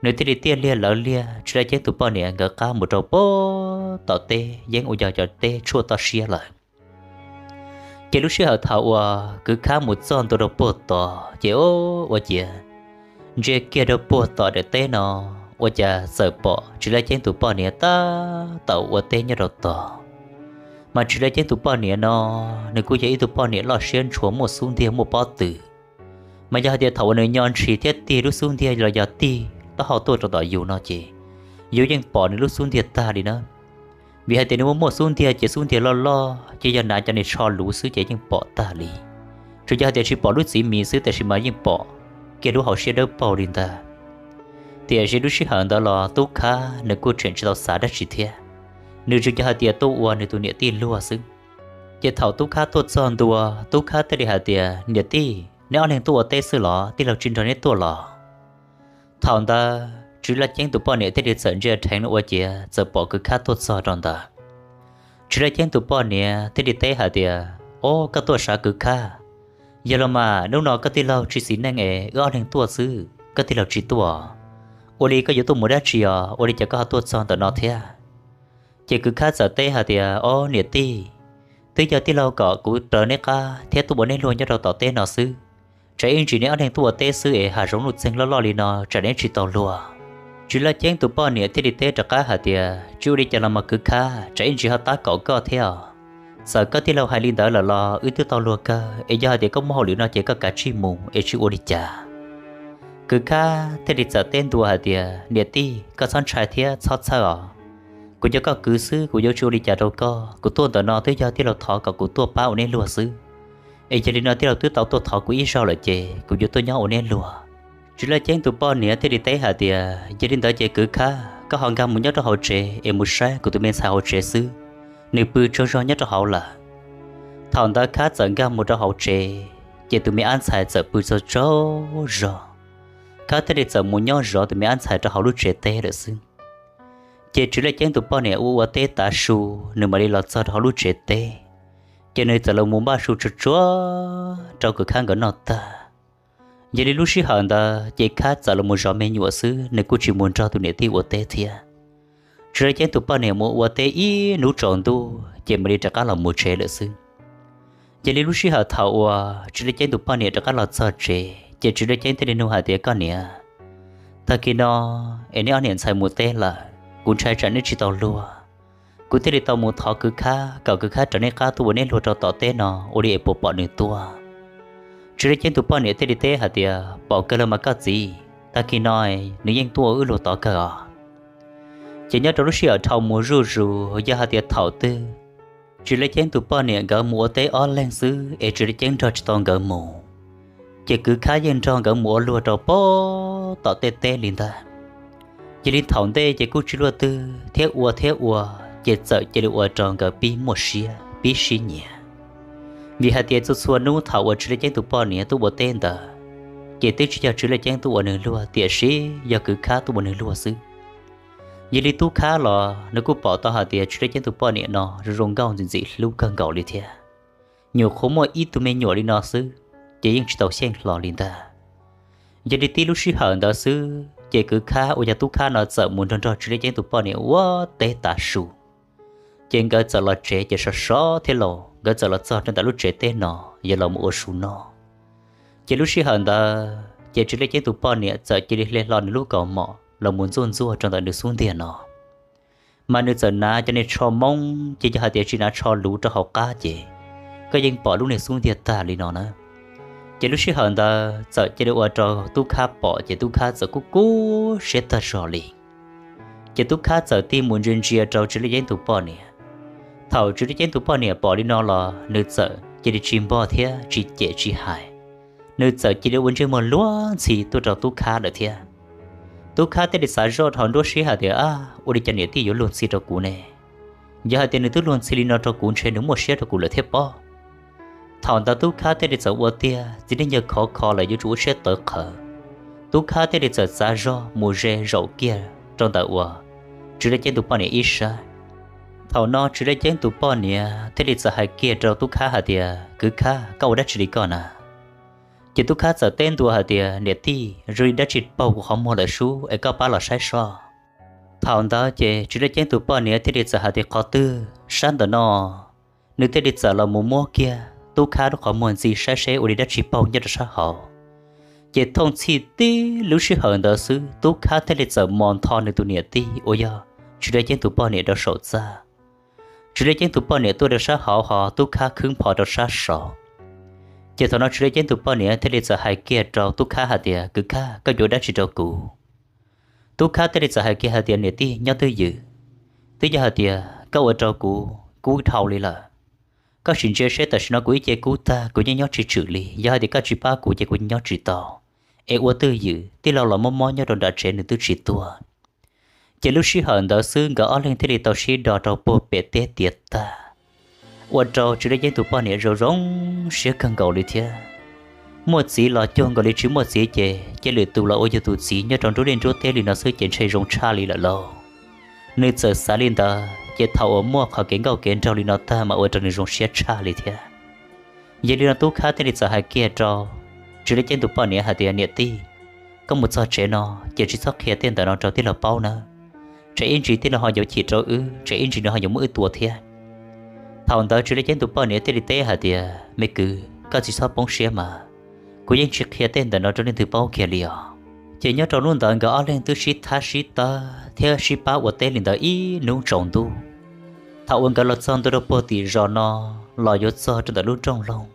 nws thiaj li tiaj liag lawv liag Tswv Laj Ceeb tus poj niam nkawd qab mus rau puag tom teb yeeb uas yog cov teb tshuaj toj siab lawm. Ces lub sij hawm thaum uas kwv Khab mus txog ntua rau puag tod ces ua ciav ntsia kiag rau puag tom daim teb no, ua cas txawm pom Tswv Laj Ceeb tus poj niam tab tom ua teb nyob rau tod. Mas Tswv Laj Ceeb tus poj niam no nws kuj yog ib tug poj niam loj siab ntshua muaj xub ntiag muaj pob tw. Mas yog hais tias thaum uas nws nyo ntshis thiab tig lub xub ntiag los yog tig taub hau tuaj rau tom yus no ces yus yeej pom nws lub xub ntiag tag li na. Vim hais tias nws muaj muaj xub ntiag ces xub ntiag loj loj ces yog hnav cov niag tsho luv xwb ces yeej pom tag li. Tsuas yog hais tias tsis pom lub txiv mis xwb tiam sis mas yeej pom kiag lub hauv siab dawb paug li ntag. Tiam sis lub sij hawm ntawd los Tub Khab nws kuj tseem tsis tau xav dab tsi thiab, nws tsuas yog hais tias tuaj ua nws tus niam tij luag xwb. Ces thaum Tub Khab tuaj txog ntua, Tub Khab thiaj li hais tias, Niam tij, neb ob leeg tuaj ua teb xwb los? Tij laug tsis nrog neb tuaj los? Thaum ntawd Tswv Laj Ceeb tus poj niam thiaj li txawm ntsia dheev ua ciav txawm pom kwv Khab tuaj txog rau ntawd. Tswv Laj Ceeb tus poj niam thiaj li teb hais tias, Ob, koj tuaj sav kwv Khab? Yog los mas hnub no koj tij laug tsis xis neej es wb ob leeg tuaj xwb, koj tij laug tsis tuaj, ua li koj yuav tuaj mus dab tsi os, ua li cas koj ho tuaj txog ntawm no thiab? Ces kwv Khab txawm teb hais tias, Ob niam tij, twb yog tij laug kom kuv raws neb qab thiab tuaj ua neb luag nyob rau tom teb no xwb. Tsam ib ntsis neb ob leeg tuaj ua teb xwb es hav zoov nuj txeeg loj loj li no tsam neb tsis tau luag. Tswv Laj Ceeb tus poj niam thiaj li teb rov qab hais tias, Tsis ua li cas los mas kwv Khab, tsam ib ntsis ho tab kaum koj thiab os. Txawm koj tij laug hais li ntawd lawm los wb twb tau luag kawg, es yog hais tias koj muaj hauj lwm no ces koj kav tsij mus es tsis ua li cas. Kwv Khab thiaj li txawm teb ntua hais tias, Niam tij, koj txhob ntshai thiab txhob txhawj os. Kuv yog koj kwv xwb, kuv yuav tsis ua li cas rau koj. Kuv tuaj ntawm no twb yog tij laug thov kom kuv tuaj pab ua neb luag xwb. Es yog li no tij laug twb tau tuaj thov kuv ib zaug lawm ces kuv yuav tuaj nyob ua neb luag. Tswv Laj Ceeb tus poj niam thiaj li teb hais tias, Yog li ntawd ces kwv Khab, koj ho nkag mus nyob rau hauv tsev es mus saib kuv tus me ntxhais hauv tsev xwb, nws pw tsaug zog nyob rau hauv lawm. Thaum ntawd Khab txawm nkag mus rau hauv tsev, ces tus me ab ntxhais txawm pw tsaug tsaug zog. Khab thiaj li txawm mus nyob zov tus me ab ntxhais rau hauv lub tsev teb lawm xwb. Ces Tswv Laj Ceeb tus poj niam ua ua teb tav su, nws mam li los txog rau hauv lub tsev teb, ces nws txawm los mus npaj su tsuag tsuag rau kwv Khab nkawd noj tag. Yog li lub sij hawm ntawd ces Khab txawm los mus zov me nyuam xwb, nws kuj tsis mus nrog tus niam tij ua teb thiab. Tswv Laj Ceeb tus poj niam mus ua teb ib hnub tsaus ntuj, ces mam li rov qab los mus tsev lawm xwb. Yog li lub sij hawm thaum uas Tswv Laj Ceeb tus poj niam rov qab los txog tsev ces Tswv Laj Ceeb thiaj li nug hais tias, Koj niam, tag kis no es neb ob niam ntxhais mus teb lawm, kuv ntshai tsam neb tsis tau luag, kuv thiaj li tau mus thov kwv khab kom kwv khab raws neb qab tuaj ua neb luag rau tom teb no ua li es puas pom nws tuaj. Tswv Laj Ceeb tus poj niam thiaj li teb hais tias, Pom kawg los mas koj txiv, tag kis no nws yeej tuaj ua wb luag tod kawg os. Ces nyob rau lub sij hawm dhau mus zuj zus, yog hais tias thaum twg Tswv Laj Ceeb tus poj niam nkawd mus ua teb ob leeg xwb es Tswv Laj Ceeb nrog tsis tau nkawd mus, ces kwv khab yeej nrog nkawd mus ua luag rau pem tom tej teb li ntag. Yog li thaum ntej ces kuj tsis luaj twg thiab ua thiab ua, ces txawm cia li ua rau nkawd pib muaj siab pib sib nyiam. Vim hais tias txhua txhua hnub thaum uas Tswv Laj Ceeb tus poj niam tuaj ua teb ntawd, ces twb tsis yog Tswv Laj Ceeb tuaj ua nws luag tiam sis yog kwv khab tuaj ua nws luag xwb. Yog li tub khab los nws kuj pom tau hais tias Tswv Laj Ceeb tus poj niam no zoo zoo nkauj ntxim ntxim hlub kawg nkaus li thiab. Nyuam qhuav muaj ib tug me nyuam li no xwb, ces yeej tsis tau xyeej hlo li ntag. Yog li tib lub sij hawm ntawd xwb ces kwv khab uas yog tub khab no txawm mus nrog nrog Tswv Laj Ceeb tus poj niam ua teb tav su. Ces nkawd txawm los tsev ces sov sov thiab los nkawd txawm los txog rau ntawm lub tsev teb no, yog los mus ua su noj. Ces lub sij hawm ntawd ces Tswv Laj Ceeb tus poj niam txawm cia li hle hlo nws lub kaus mom los mus ntxuaj ntxuaj rau ntawm nws xub ntiag no. Mas nws txawm hnav cov niag tsho moob, ces yog hais tias tsis hnav tsho luv rau hauv qab ces koj yeej pom lub niag xub ntiag tag li no na. Ces lub sij hawm ntawd txawm cia li ua rau tub khab pom ces tub khab txawm kub kub siab tag zog li. Ces tub khab txawm tig mus ntsia ntsia rau Tswv Laj Ceeb tus poj niam. Thaum Tswv Laj Ceeb tus poj niam pom li no los nws txawm cia li tsis npog thiab tsis cem tsis hais. Nws txawm cia li ua ntsej muag luag ntxhi tuaj rau tub khab lawm thiab. Tub khab thiaj li xav zoj dhau nruab siab hais tias, Ab, ua li cas niam tij yuav luag ntxhi rau kuv ne? Yog hais tias nws twb luag ntxhi li no rau kuv ntshe nws muaj siab rau kuv lawm thiab pob. Thaum ntawd tub khab thiaj li txawm ua tiag txiv neej yawg khov kho lawm yuav tsum ua siab tawv qhawv. Tub khab thiaj li txawm txav zog mus ze zaum kiag rau ntawm uas Tswv Laj Ceeb tus poj niam ib sab. Thaum no Tswv Laj Ceeb tus poj niam thiaj li txawm hais kiag rau tub khab hais tias, Kwv khab, koj ua dab tsi li koj na? Ces tub khab txawm teb ntua hais tias, Niam tij, zoo li dab tsi paug kuv qhov muag lawm sub es koj pab los saib soj. Thaum ntawd ces Tswv Laj Ceeb tus poj niam thiaj li txawm hais tias, Qhov twg? Sab ntawm no. Nws thiaj li txawm los mus muab kiag tub khab lub qhov muag ntxi saib seb ua li dab tsi paug nyob rau sab hauv. Ces thooj txhij tib lub sij hawm ntawd xwb tub khab thiaj li txawm mos ntho nws tus niam tij uas yog Tswv Laj Ceeb tus poj niam rau saum txaj. Tswv Laj Ceeb tus poj niam tuaj rau sab hauv ho tub khab khwb npho rau sab saud. Ces thaum no Tswv Laj Ceeb tus poj niam thiaj li txawm hais kiag rau tub khab hais tias, Kwv khab, koj yuav ua dab tsi rau kuv? Tub khab thiaj li txawm hais kiag hais tias, Niam tij, nyob twj ywm. Twb yog hais tias koj ua rau kuv kub dhau li lawm. Koj sim ntsia seb tam sim no kuv ib ce kub tag kuv yeej nyob tsis tswm li, yog hais tias koj tsis pab kuv ces kuv nyob tsis tau. Es ua twj ywm, tij laug los mob mob nyob rau nram tsev nws twb tsis tuaj. Ces lub sij hawm ntawd xwb nkawd ob leeg thiaj li tau sib do rau puag pem teb tiav tag, ua rau Tswv Laj Ceeb tus poj niam zoo zoo siab kawg nkaus li thiab. Muaj txiv los cuag nkaus li tsis muaj txiv ces cia lwm tus los ua yus tus txiv nyob rau nruab liaj nruab teb li no xwb ces ntshe zoo tshaj li lawm lauj. Nws txawm xav li ntawd ces thaum uas muaj qhov kev nkauj kev nraug li no tag mas ua rau nws zoo siab tshaj li thiab. Yog li no tub khab thiaj li txawm hais kiag rau Tswv Laj Ceeb tus poj niam hais tias, Niam tij, koj mus txog tsev no ces tsis txhob qhia tej ntawm no rau tij laug paub nawb. Tsam ib ntsis tij laug ho yuav chim rau wb, tsam ib ntsis nws ho yuav muab wb tua thiab. Thaum ntawd Tswv Laj Ceeb tus poj niam thiaj li teb hais tias, Me kwv, koj tsis txhob poob siab mas, kuv yeej tsis qhia tej ntawm no rau leej twg paub kiag li os. Ces nyob rau hnub ntawd nkawd ob leeg twb sib thab sib tawb thiab sib pab ua teb li ntawd ib hnub tsaus ntuj. Thaum uas nkawd los txog ntua rau puag tim zos no los yuav txog rau ntawm lub rooj loog,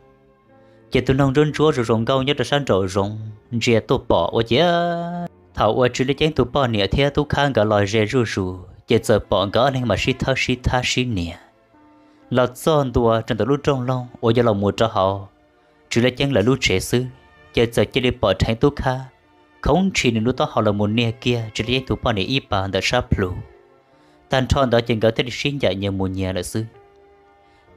ces tus noog ntsuab ntsuab zoo zoo nkauj nyob rau sab nraum zoov ntsia tuaj pom ua ciav. Thaum uas Tswv Laj Ceeb tus poj niam thiab tub khab nkawd los ze zuj zus ces txawm pom nkawd ob leeg mas sib thawb sib thab sib nias los txog ntua rau ntawm lub rooj loog uas yuav los mus rau hauv Tswv Laj Ceeb lawv lub tsev xwb, ces txawm cia li pom dheev tub khab khoov ntshis nws lub taub hau los mus nias kiag Tswv Laj Ceeb tus poj niam ib pas ntawm sab plhu. Tag nrho ntawd ces nkawd thiaj li sib ncaim nyias mus nyias lawm xwb.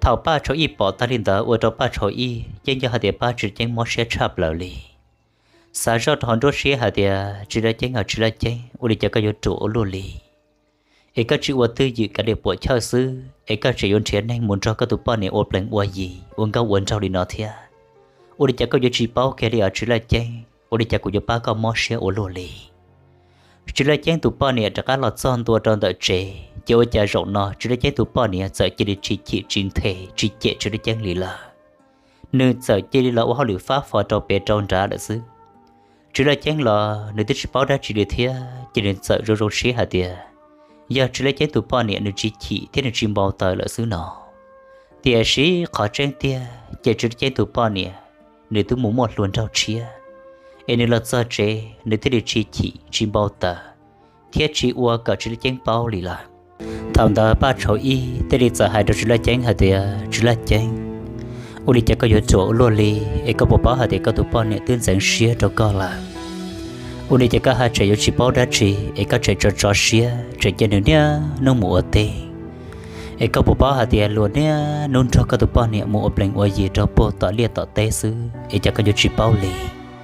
Thaum Paj Tshau Ij pom tag li ntawd ua rau Paj Tshau Ij yeej yog hais tias Paj Tswv Laj Ceeb mob siab tshaj plaws li. Xav zoj rau hauv nruab siab hais tias, Tswv Laj Ceeb os Tswv Laj Ceeb, ua li cas koj yuav ruam ua luaj li? Es koj tsis ua twj ywm kav liam puam chawj xwb es koj tseem yuav nrhiav neeg mus nrog koj tus poj niam ua plees ua yi ua nkauj ua nraug li no thiab. Ua li cas koj yuav tsis paub kiag li os Tswv Laj Ceeb? Ua li cas kuv yuav pab koj mob siab ua luaj li? Tswv Laj Ceeb tus poj niam rov qab los txog ntua rau ntawm tsev, ces ua cas zaum no Tswv Laj Ceeb tus poj niam txawm cia li tsis chim tsis nthe tsis cem Tswv Laj Ceeb li lawm. Nws txawm cia li los ua hauj lwm fab fo rau pem rau nrad lawm xwb. Tswv Laj Ceeb los nws twb tsis paub dab tsi li thiab, ces nws txawm zoo zoo siab hais tias yog Tswv Laj Ceeb tus poj niam nws tsis chim thiab nws tsis npau taws lawm xwb no. Tiam sis qhov tseeb tiag ces Tswv Laj Ceeb tus poj niam nws twb mus muaj hluas nraug tshiab, es nws los txog tsev nws thiaj li tsis chim tsis npau taws thiab tsis ua kom Tswv Laj Ceeb paub li lawm. Thaum ntawd Paj Tshauv Ib thiaj li txawm hais rau Tswv Laj Ceeb hais tias, Tswv Laj Ceeb, ua li cas koj yuav ruam ua luaj li, es koj puas paub hais tias koj tus poj niam twb ntxeev siab rau koj lawm? Ua li cas koj haj tseem yuav tsis paub dab tsi es koj tseem tso tso siab tseem cia nws niaj hnub mus ua teb? Es koj puas paub hais tias luag niaj hnub nrog koj tus poj niam mus ua plees ua yi rau puag tom liaj tom teb xwb es cas koj yuav tsis paub li?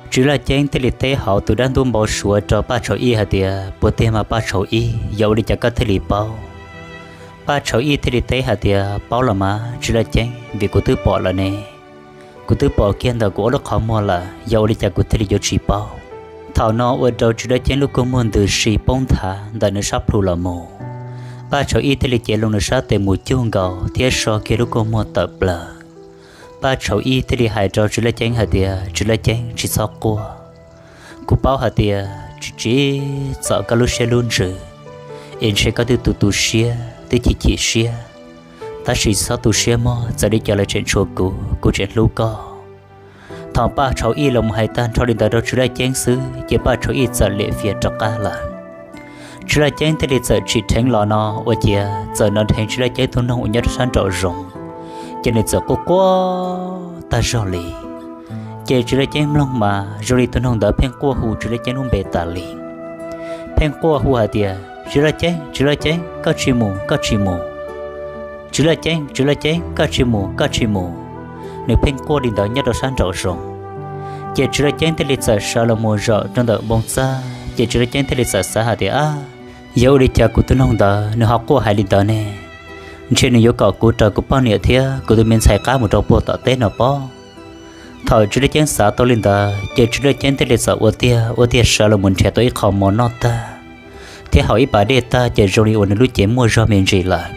Tswv Laj Ceeb thiaj li teb hauv tus dab ntub npau suav rau Paj Tshauv Ib hais tias, Puas tiag mas Paj Tshauv Ib, yog ua li cas koj thiaj li paub? Paj Tshauv Ib thiaj li teb hais tias, Paub los mas Tswv Laj Ceeb, vim kuv twb pom lawm ne. Kuv twb pom kiag ntawm kuv ob lub qhov muag lawm, yog ua li cas kuv thiaj li yuav tsis paub? Thaum no ua rau Tswv Laj Ceeb lub kua muag ntws si poob nthav ntawm nws sab plhu los mus. Paj Tshauv Ib thiaj li cev loo nws sab tes mus cug nkaus thiab so kiag lub kua muag tawm plaws. Paj Tshauv Ib thiaj li hais rau Tswv Laj Ceeb hais tias, Tswv Laj Ceeb, tsis txhob quaj. Kuv paub hais tias tsis tsim txom koj lub siab lub ntsws, es ntshe koj twb tu tu siab twb chim chim siab, tab sis txhob tu siab mog, txawm li cas los tseem tshuav kuv, kuv tseem hlub koj. Thaum Paj Tshauv Ib los mus hais tag nrho li ntawd rau Tswv Laj Ceeb xwb ces Paj Tshauv Ib txawm liam fias rov qab lawm. Tswv Laj Ceeb thiaj li txawm tsim dheev los no ua ciav txawm nov dheev Tswv Laj Ceeb tus noog uas nyob rau sab nraum zoov, ces nws txawm quaj quaj tag zog li. Ces Tswv Laj Ceeb mloog mas zoo li tus noog ntawd pheej quaj hu Tswv Laj Ceeb lub npe tas li, pheej quaj hu hais tias, Tswv Laj Ceeb, Tswv Laj Ceeb, koj tsis mus, koj tsis mus. Tswv Laj Ceeb, Tswv Laj Ceeb, koj tsis mus, koj tsis mus. Nws pheej quaj li ntawd nyob rau sab nraum zoov. Ces Tswv Laj Ceeb thiaj li txawm sawv los mus zaum rau ntawm npoo txaj, ces Tswv Laj Ceeb thiaj li txawm xav hais tias, Ab, yog ua li cas kuv tus noog ntawd nws ho quaj hais li ntawd ne? Ntshe nws yuav kom kuv raws kuv poj niam thiab kuv tus me ntxhais qab mus rau puag tom teb no pob. Thaum Tswv Laj Ceeb xav tau li ntawd ces Tswv Laj Ceeb thiaj li txawm ua tiag ua tiag sawv los mus nrhiav tau ib qho mov noj tag thiab haus ib pas dej tag ces zoo li uas nws lub cev muaj zog me ntsis lawm.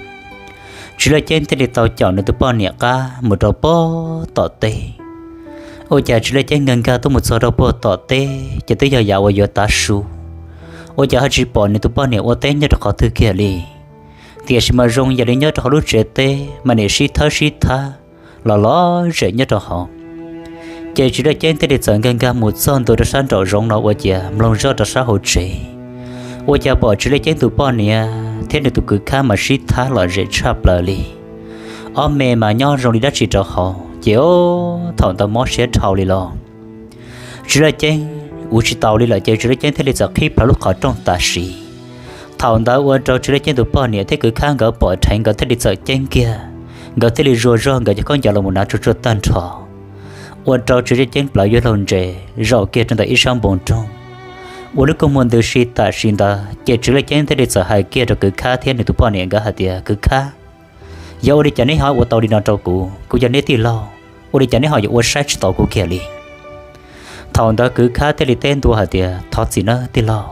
Tswv Laj Ceeb thiaj li tau caum nws tus poj niam qab mus rau puag tom teb. Ua cas Tswv Laj Ceeb nkag nkag tuaj mus txog rau puag tom teb ces twb yog yav uas yuav tav su, ua cas ho tsis pom nws tus poj niam ua teb nyob rau qhov twg kiag li. Tiam sis mas zoo yam li nyob rau hauv lub tsev teb mas nim sib thawb sib thab los los zem nyob rau hauv. Ces Tswv Laj Ceeb thiaj li txawm nkag nkag mus txog ntua rau sab nraum zoov no ua ciav mloog zoj rau sab hauv tsev, ua cas pom Tswv Laj Ceeb tus poj niam thiab nws tus kwv Khab mas sib thab los zem tshaj plaws li. Ob me mas nyob zoo li dab tsi rau hauv ces thaum ntawd mob siab dhau li los. Tswv Laj Ceeb ua tsis taus li lawm ces Tswv Laj Ceeb thiaj li txawm qhib plho lub qhov rooj tam sim. Thaum ntawd ua rau Tswv Laj Ceeb tus poj niam thiab kwv Khab nkawd pom dheev nkawd thiaj li txawm ceeb kiag, nkawd thiaj li zuag zog nkawd cov khaub ncaws los mus hnav tsuag tsuag tag nrho. Ua rau Tswv Laj Ceeb plawv yuav laug ntses zaum kiag rau ntawm ib sab npoo rooj, ua lub kua muag ntws si tam sim ntawd ces Tswv Laj Ceeb thiaj li txawm hais kiag rau kwv Khab thiab nws tus poj niam nkawd hais tias, Kwv Khab, yog ua li cas neb ho ua tau li no rau kuv? Kuv yog neb tij laug, ua li cas neb ho yuav ua saib tsis taus kuv kiag li? Thaum ntawd kwv Khab thiaj li teb ntua hais tias, Thov txim nawb tij laug,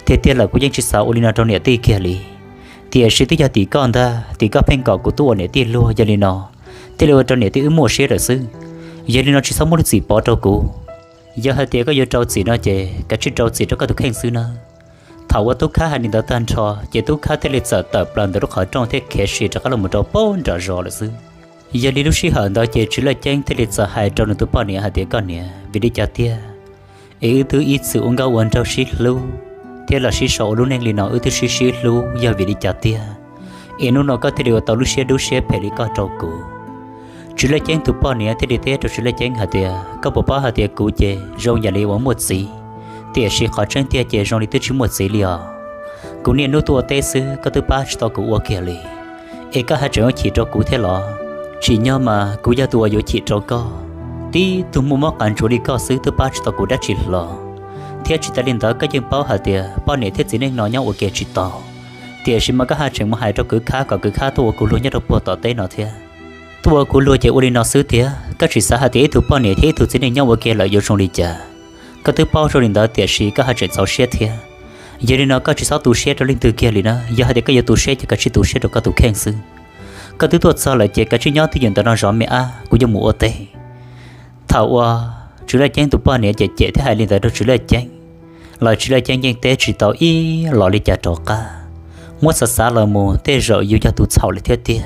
tiag tiag lawm kuv yeej tsis xav ua li no rau niam tij kiag li. Tiam sis twb yog tim koj ntag, tim koj pheej kom kuv tuaj ua niam tij luag, yog li no thiaj li ua rau niam tij wb muaj siab lawm xwb. Yog li no tsis txhob muab lub txim pov rau kuv. Yog hais tias koj yuav rau txim no ces kav tsij rau txim rau koj tus kheej xwb nawb. Thaum uas Tub Khab hais li ntawd tag nrho ces Tub Khab thiaj li txawm tawm plaws ntawm lub qhov rooj thiab khiav sim rov qab los mus rau puag nram zos lawm xwb. Yog li lub sij hawm ntawd ces Tswv Laj Ceeb thiaj li txawm hais rau nws tus poj niam hais tias, Koj niam, vim li cas tiag es wb twb ib txwm ua nkauj ua nraug sib hlub thiab los sib sau ua lub neej li no, wb twb sib sib hlub, yog vim li cas tiag es hnub no koj thiaj li ua tau lub siab dub siab phem li koj rau kuv? Tswv Laj Ceeb tus poj niam thiaj li teb rau Tswv Laj Ceeb hais tias, Koj puas paub hais tias kuv ces zoo yam li uas muaj txiv, tiam sis qhov tseeb tiag ces zoo li twb tsis muaj txiv li os. Kuv niaj hnub tuaj ua teb xwb koj twb pab tsis tau kuv ua kiag li, es koj haj tseem yuav chim rau kuv thiab los? Tsim nyog mas kuv yog tus uas yuav chim rau koj. Tib tug muaj mob qas ntsuav li koj xwb twb pab tsis tau kuv dab tsi hlo. Thiab tsis tas li ntawd koj yeej paub hais tias poj niam thiab txiv neej no nyob ua ke tsis tau, tiam sis mas koj haj tseem mus hais rau kwv Khab kom kwv Khab tuaj ua kuv luag nyob rau puag tom teb no thiab. Tuaj ua kuv luag ces ua li no xwb tiag, koj tsis xav hais tias ib tug poj niam thiab ib tug txiv neej nyob ua ke lawm yuav zoo li cas. Koj twb paub zoo li ntawd tiam sis koj haj tseem txaus siab thiab. Yog li no koj tsis txhob tu siab rau leej twg kiag li na, yog hais tias koj yuav tu siab ces koj tsij tu siab rau koj tus kheej xwb. Koj twb tuaj txog lawm ces koj tsij nyob twj ywm ntawm no zov me ab, kuv yuav mus ua teb. Thaum uas Tswv Laj Ceeb tus poj niam cem cem thiab hais li ntawd rau Tswv Laj Ceeb los Tswv Laj Ceeb yeej teb tsis tau ib los li cas rov qab. Muab xav xav los mus tej zaum yus yog tus txhaum lawm thiab tiag.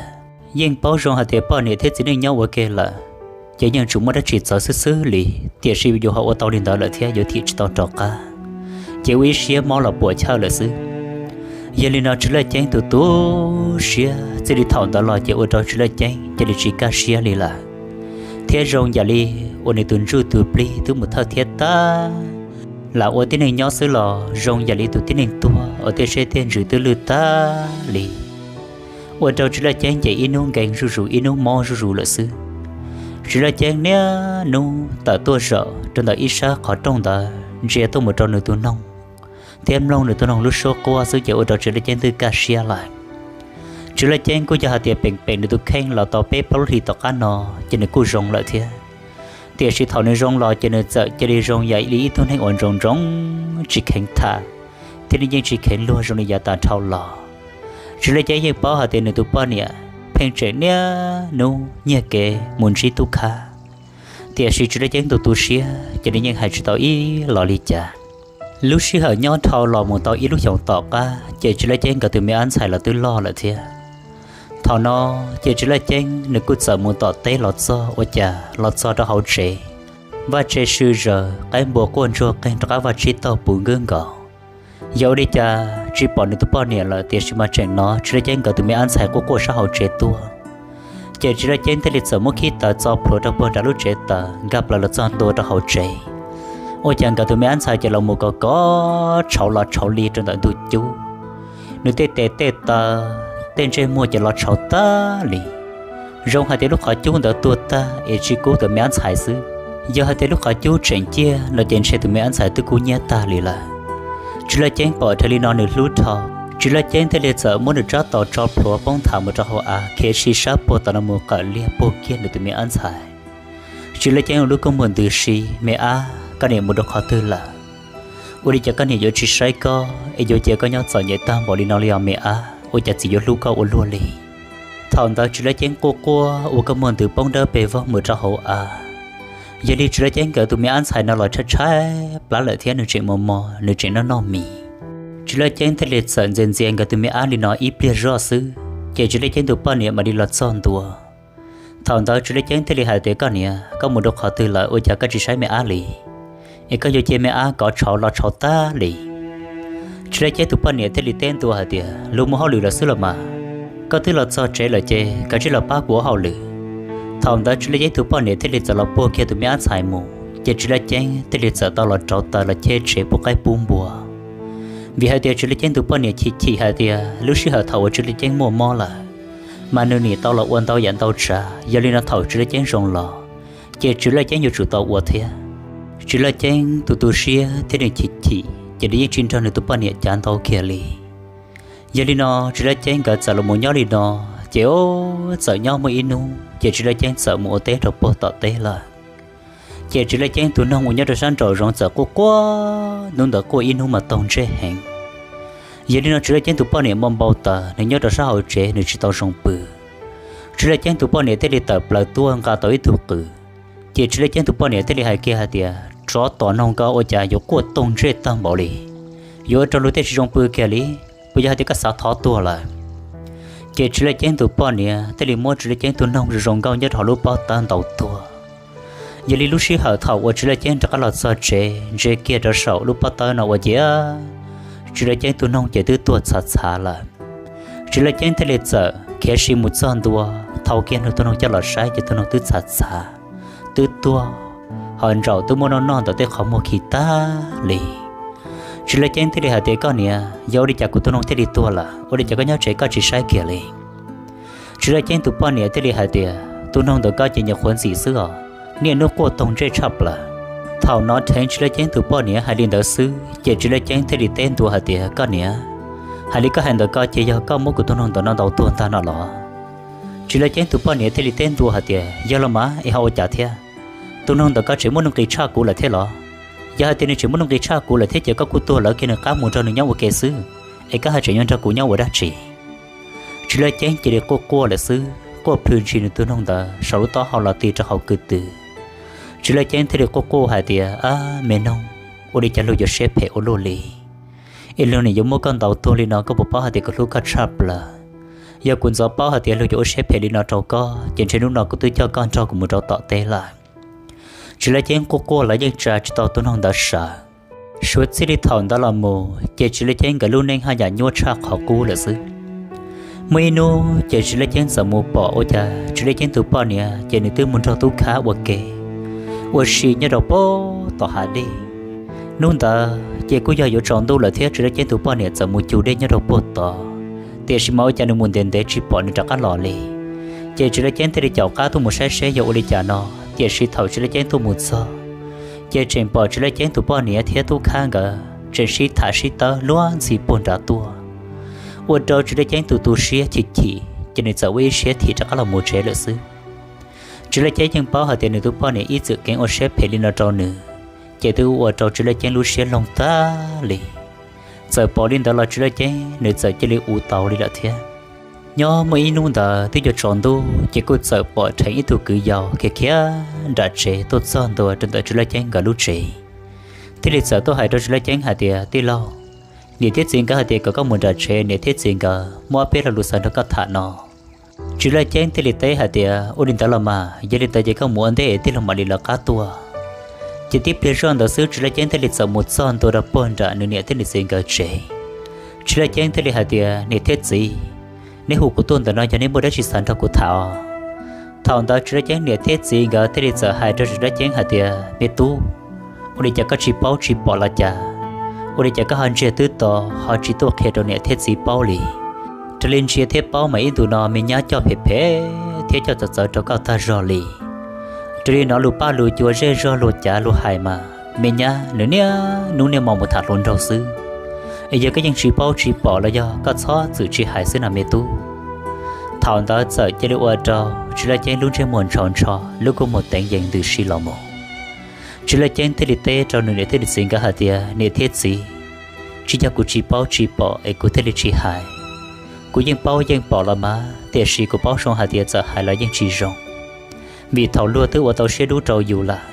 Yeej paub zoo hais tias poj niam thiab txiv neej nyob ua ke lawm, ces yeej tsuas muaj dab tsi txawv xwb xwb li, tiam sis yus ho ua tau li ntawd lawm thiab yuav thim tsis tau rov qab, ces ua ib siab mob los puam chawj lawm xwb. Yog li no Tswv Laj Ceeb tus tu siab txij li thaum ntawd los ces ua rau Tswv Laj Ceeb cia li tsis kaj siab li lawm, thiab zoo yam li uas nws tus ntsuj tus plig twb mus thawj thiab tag, lam ua tib neeg nyob xwb los zoo yam li tus tib neeg tuag uas tej siab tej ntsws twb lwj tag li. Ua rau Tswv Laj Ceeb ces ib hnub nkees zuj zus ib hnub mob zuj zus lawm xwb. Tswv Laj Ceeb niaj hnub tawm tuaj zaum rau ntawm ib sab qhov rooj ntawd ntsia tuaj mus rau nws tus noog thiab mloog nws tus noog lub suab quaj xwb ces ua rau Tswv Laj Ceeb twb kaj siab lawm. Tswv Laj Ceeb kuj yog hais tias peem peem nws tus kheej los tau peb plaub lub hlis tom qab no ces nws kuj zoo lawm thiab. Tiam sis thaum nws zoo los ces nws txawm cia li zoo yam li ib tug neeg uas ntsoov ntsoov tsis kheev tham, thiab nws yeej tsis kheev luag zoo li yav tas dhau los. Tswv Laj Ceeb yeej paub hais tias nws tus poj niam pheej tseem niaj hnub nyiag kev mus ntsib tub khab, tiam sis Tswv Laj Ceeb tus tu siab ces nws yeej hais tsis tau ib los li cas. Lub sij hawm nyob dhau los mus tau ib lub xyoos tom qab ces Tswv Laj Ceeb nkawd tus me ab ntxhais los twb loj lawm thiab. Thaum no ces Tswv Laj Ceeb nws kuj txawm mus tom teb los txog ua cas los txog rau hauv tsev, vaj tse sw zaws, qaib npua quaj ntsuag qeeg rov qab vaj tsib taug puv nkwb nkaus. Yog ua li cas tsis pom nws tus poj niam lawm, tiam sis mas tseem hnov Tswv Laj Ceeb nkawd tus me ab ntxhais quaj quaj sab hauv tsev tuaj. Ces Tswv Laj Ceeb thiaj li txawm muab khib taws txo plhuav rau puag nram lub tsev taws nkag plaws los txog ntua rau hauv tsev. Ua cas nkawd tus me ab ntxhais ces los mus kov kov tshauv los tshauv li rau ntawm ntug cub. Nws tej tes tej taw, tej ntsej muag ces los tshauv tag li. Zoo hais tias lub qhov cub ntawd tuag tag es tsis kub tus me ab ntxhais xwb. Yog hais tias lub qhov cub tseem ciaj no ces ntshe tus me ab ntxhais twb kub nyiab tag li lawm. Tswv Laj Ceeb pom dhau li no nws hlub dhau. Tswv Laj Ceeb thiaj li txawm muab nws tsab taus tso plhuav poob nthav mus rau hauv av khiav si sab puag tom no mus qawm liag puag kiag nws tus me ab ntxhais. Tswv Laj Ceeb ua lub kua muag ntws si, Me ab, koj niam mus rau qhov twg lawm? Ua li cas koj niam yuav tsis saib koj es yuav cia koj nyob txom nyem tag npaum li no li os me ab? Ua cas txiv yuav hlub koj ua luaj li? Thaum ntawd Tswv Laj Ceeb quaj quaj ua kua muag ntws poob dawb pes vog mus rau hauv av. Yog li Tswv Laj Ceeb nkawd tus me ab ntxhais no los tshaib tshaib plab lawm thiab nws tseem mos mos, nws tseem noj noj mis. Tswv Laj Ceeb thiaj li txawm ntxias ntxias nkawd tus me ab li no ib pliag zoj xwb, ces Tswv Laj Ceeb tus poj niam mam li los txog ntua. Thaum ntawd Tswv Laj Ceeb thiaj li hais tias, Koj niam, koj mus rau qhov twg lawm ua cas koj tsis saib me ab li? Es koj yuav cia me ab kov tshauv los tshauv tag li. Tswv Laj Ceeb tus poj niam thiaj li teb ntua hais tias, Luag mus hauj lwm lawm xwb los mas, koj twb los txog tsev lawm ces koj tsij los pab kuv ua hauj lwm. Thaum ntawd Tswv Laj Ceeb tus poj niam thiaj li txawm los puag kiag tus me ab ntxhais mus, ces Tswv Laj Ceeb thiaj li txawm tau los rauv taws los cheb tsev pub qaib pub npua. Vim hais tias Tswv Laj Ceeb tus poj niam chim chim hais tias lub sij hawm thaum uas Tswv Laj Ceeb muaj mob lawm, mas nws nim tau los ua ntau yam ntau tsav, yog li no thaum Tswv Laj Ceeb zoo los, ces Tswv Laj Ceeb yuav tsum tau ua thiab. Tswv Laj Ceeb tus tu siab thiab nws chim chim ces nws yeej tsis nrog nws tus poj niam cav ntau kiag li. Yog li no Tswv Laj Ceeb nkawd txawm los mus nyob li no, ces txawm nyob muaj ib hnub ces Tswv Laj Ceeb txawm mus ua teb rau puag tom teb lawm. Ces Tswv Laj Ceeb tus noog uas nyob rau sab nraum zoov txawm quaj quaj, hnub ntawd quaj ib hnub mas taug ntsej heev. Yog li no Tswv Laj Ceeb tus poj niam npau npau taws, nws nyob rau sab hauv tsev nws tsis tau zoo pw. Tswv Laj Ceeb tus poj niam thiaj li tawm plaws tuaj nqa tau ib tug qws. Ces Tswv Laj Ceeb tus poj niam thiaj li hais kiag hais tias, Tsov tom noog ko ua cas yuav quaj taug ntsej tag npaum li? Yuav ua rau luag tej tsis zoo pw kiag li, puas yog hais tias koj xav thov tuag lawm? Ces Tswv Laj Ceeb tus poj niam thiaj li muab Tswv Laj Ceeb tus noog zoo zoo nkauj nyob rau hauv lub pob tawb ntaus tuag. Yog li lub sij hawm thaum uas Tswv Laj Ceeb rov qab los txog tsev ntsia kiag rau saum lub pob tawb no ua ciav, Tswv Laj Ceeb tus noog ces twb tuag txhav txhav lawm. Tswv Laj Ceeb thiaj li txawm khiav si mus txog ntua, thau kiag nws tus noog coj los saib ces tus noog twb txhav txhav, twb tuag, ho ntsaum twb muab noj noj ntawm tej qhov muag khi tag li. Tswv Laj Ceeb thiaj li hais tias, Koj niam, yog ua li cas kuv tus noog thiaj li tuag lawm? Ua li cas koj nyob tsev koj tsis saib kiag li? Tswv Laj Ceeb tus poj niam thiaj li hais tias, Tus noog ntawm koj ces nyuam qhuav ntxim xwb os, niaj hnub quaj taug ntsej tshaj plaws. Thaum no dheev Tswv Laj Ceeb tus poj niam hais li ntawd xwb ces Tswv Laj Ceeb thiaj li teb ntua hais tias, Koj niam, hais li koj hais ntawm ko ces yog koj muab kuv tus noog ntawm no ntaus tuag ntag no los? Tswv Laj Ceeb tus poj niam thiaj li teb ntua hais tias, Yog los mas es ho ua cas thiab? Tus noog ntawm ko tseem muaj nuj nqis tshaj kuv lawm thiab los? Yog hais tias nws tseem muaj nuj nqis tshaj kuv lawm thiab ces koj kuj tuag lawv kiag nws qab mus nrog nws nyob ua ke xwb, es koj hais tseem yuav nrog kuv nyob ua dab tsi? Tsis Laj Ceeb cia li quaj quaj lawm xwb, quaj plhws ntshis nws tus noog ntawd saum lub taub hau los ti rau hauv kwv tw. Tsis Laj Ceeb thiaj li quaj quaj hais tias, Ab me noog, ua li cas luag yuav siab phem ua luaj li? Es luag nim yuav muab koj ntaus tuag li no koj puas paub hais tias kuv hlub koj tshaj plaws? Yog kuv ntxov paub hais tias luag yuav ua siab phem li no rau koj ces ntshe hnub no kuv twb coj koj nrog kuv mus rau tom teb lawm. Tsis Laj Ceeb quaj quaj los yeej tsa tsis tau tus noog ntawd sawv. Suav txij li thaum ntawd los mus ces Tsis Laj Ceeb nkawd lub neej haj yam nyuaj tshaj qhov qub lawm xwb. Muaj ib hnub ces Tsis Laj Ceeb txawm mus pom ua cas Tsis Laj Ceeb tus poj niam ces nws twb mus nrog tub khab ua ke ua si nyob rau puag tom hav dej. Hnub ntawd ces kuj yog yuav tsaus ntuj lawm thiab Tsis Laj Ceeb tus poj niam txawm mus cug dej nyob rau puag tod, tiam sis mas ua cas nws mus ntev ntev tsis pom nws rov qab los li. Ces Tsis Laj Ceeb thiaj li caum qab tuaj mus saib seb yog ua li cas no, tiam sis thaum Tsis Laj Ceeb tuaj mus txog ces tseem pom Tsis Laj Ceeb tus poj niam thiab tub khab nkawd tseem sib tham sib tawb luag ntxhi puag nrad tuaj, ua rau Tsis Laj Ceeb tus tu siab chim chim ces nws txawm ua ib siab thim rov qab los mus tsev lawm xwb. Tsis Laj Ceeb yeej paub hais tias nws tus poj niam ib txwm keev ua siab phem li no rau nws, ces twb ua rau Tsis Laj Ceeb lub siab loog tag li. Txawm pom li ntawd los Tsis Laj Ceeb nws txawm cia li ua tau li lawm thiab. Nyob muaj ib hnub ntawd twb yuav tsaus ntuj ces kuj txawm pom dheev ib tug kwv yau khiav khiav nram tsev tuaj txog ntua rau ntawm Tsis Laj Ceeb nkawd lub tsev, thiaj li txawm tuaj hais rau Tsis Laj Ceeb hais tias, Tij laug, niam thiab txiv nkawd hais tias kom koj mus nram tsev, niam thiab txiv nkawd muaj ob peb lo lus xav nrog koj tham no. Tsis Laj Ceeb thiaj li teb hais tias, Ua li ntawd los mas, yog li ntawd ces koj mus ua ntej es tij laug mam li lawv qab tuaj. Ces tib pliag zoj ntawd xwb Tsis Laj Ceeb thiaj li txawm mus txog ntua rau puag nram nws niam thiab nws txiv nkawd tsev. Tsis Laj Ceeb thiaj li hais tias, Niam thiab txiv, neb hu kuv tuaj ntawm no yog neb muaj dab tsi xav nrog kuv tham os? Thaum ntawd Tsis Laj Ceeb niam thiab txiv nkawd thiaj li txawm hais rau Tsis Laj Ceeb hais tias, Me tub, ua li cas koj tsis paub tsis pom los cas? Ua li cas koj ho ntsia twb to, ho tsis tuaj qhia rau niam thiab txiv paub li? Raws li ntsia thiab paub mas ib ntus no me nyab coj phem phem thiab coj txawv txawv rau koj tag zog li. Raws li hnov lus paj lus cua zej zog luag cav luag hais mas me nyab nws niaj hnub niaj hmo mus tham hluas nraug xwb. Es yog koj yeej tsis paub tsis pom los yog koj txhob txwm tsis hais xwb no me tub. Thaum ntawd txawm cia li ua rau Tsis Laj Ceeb lub ntsej muag ntsho ntsho, lub kua muag teev yees ntws si los mus. Tsis Laj Ceeb thiaj li teb rau nws niam thiab nws txiv nkawd hais tias, Niam thiab txiv, tsis yog kuv tsis paub tsis pom es kuv thiaj li tsis hais. Kuv yeej paub yeej pom los mas, tiam sis kuv paub zoo hais tias txawm hais los yeej tsis zoo, vim thaum luag twb ua tau siab dub rau yus lawm,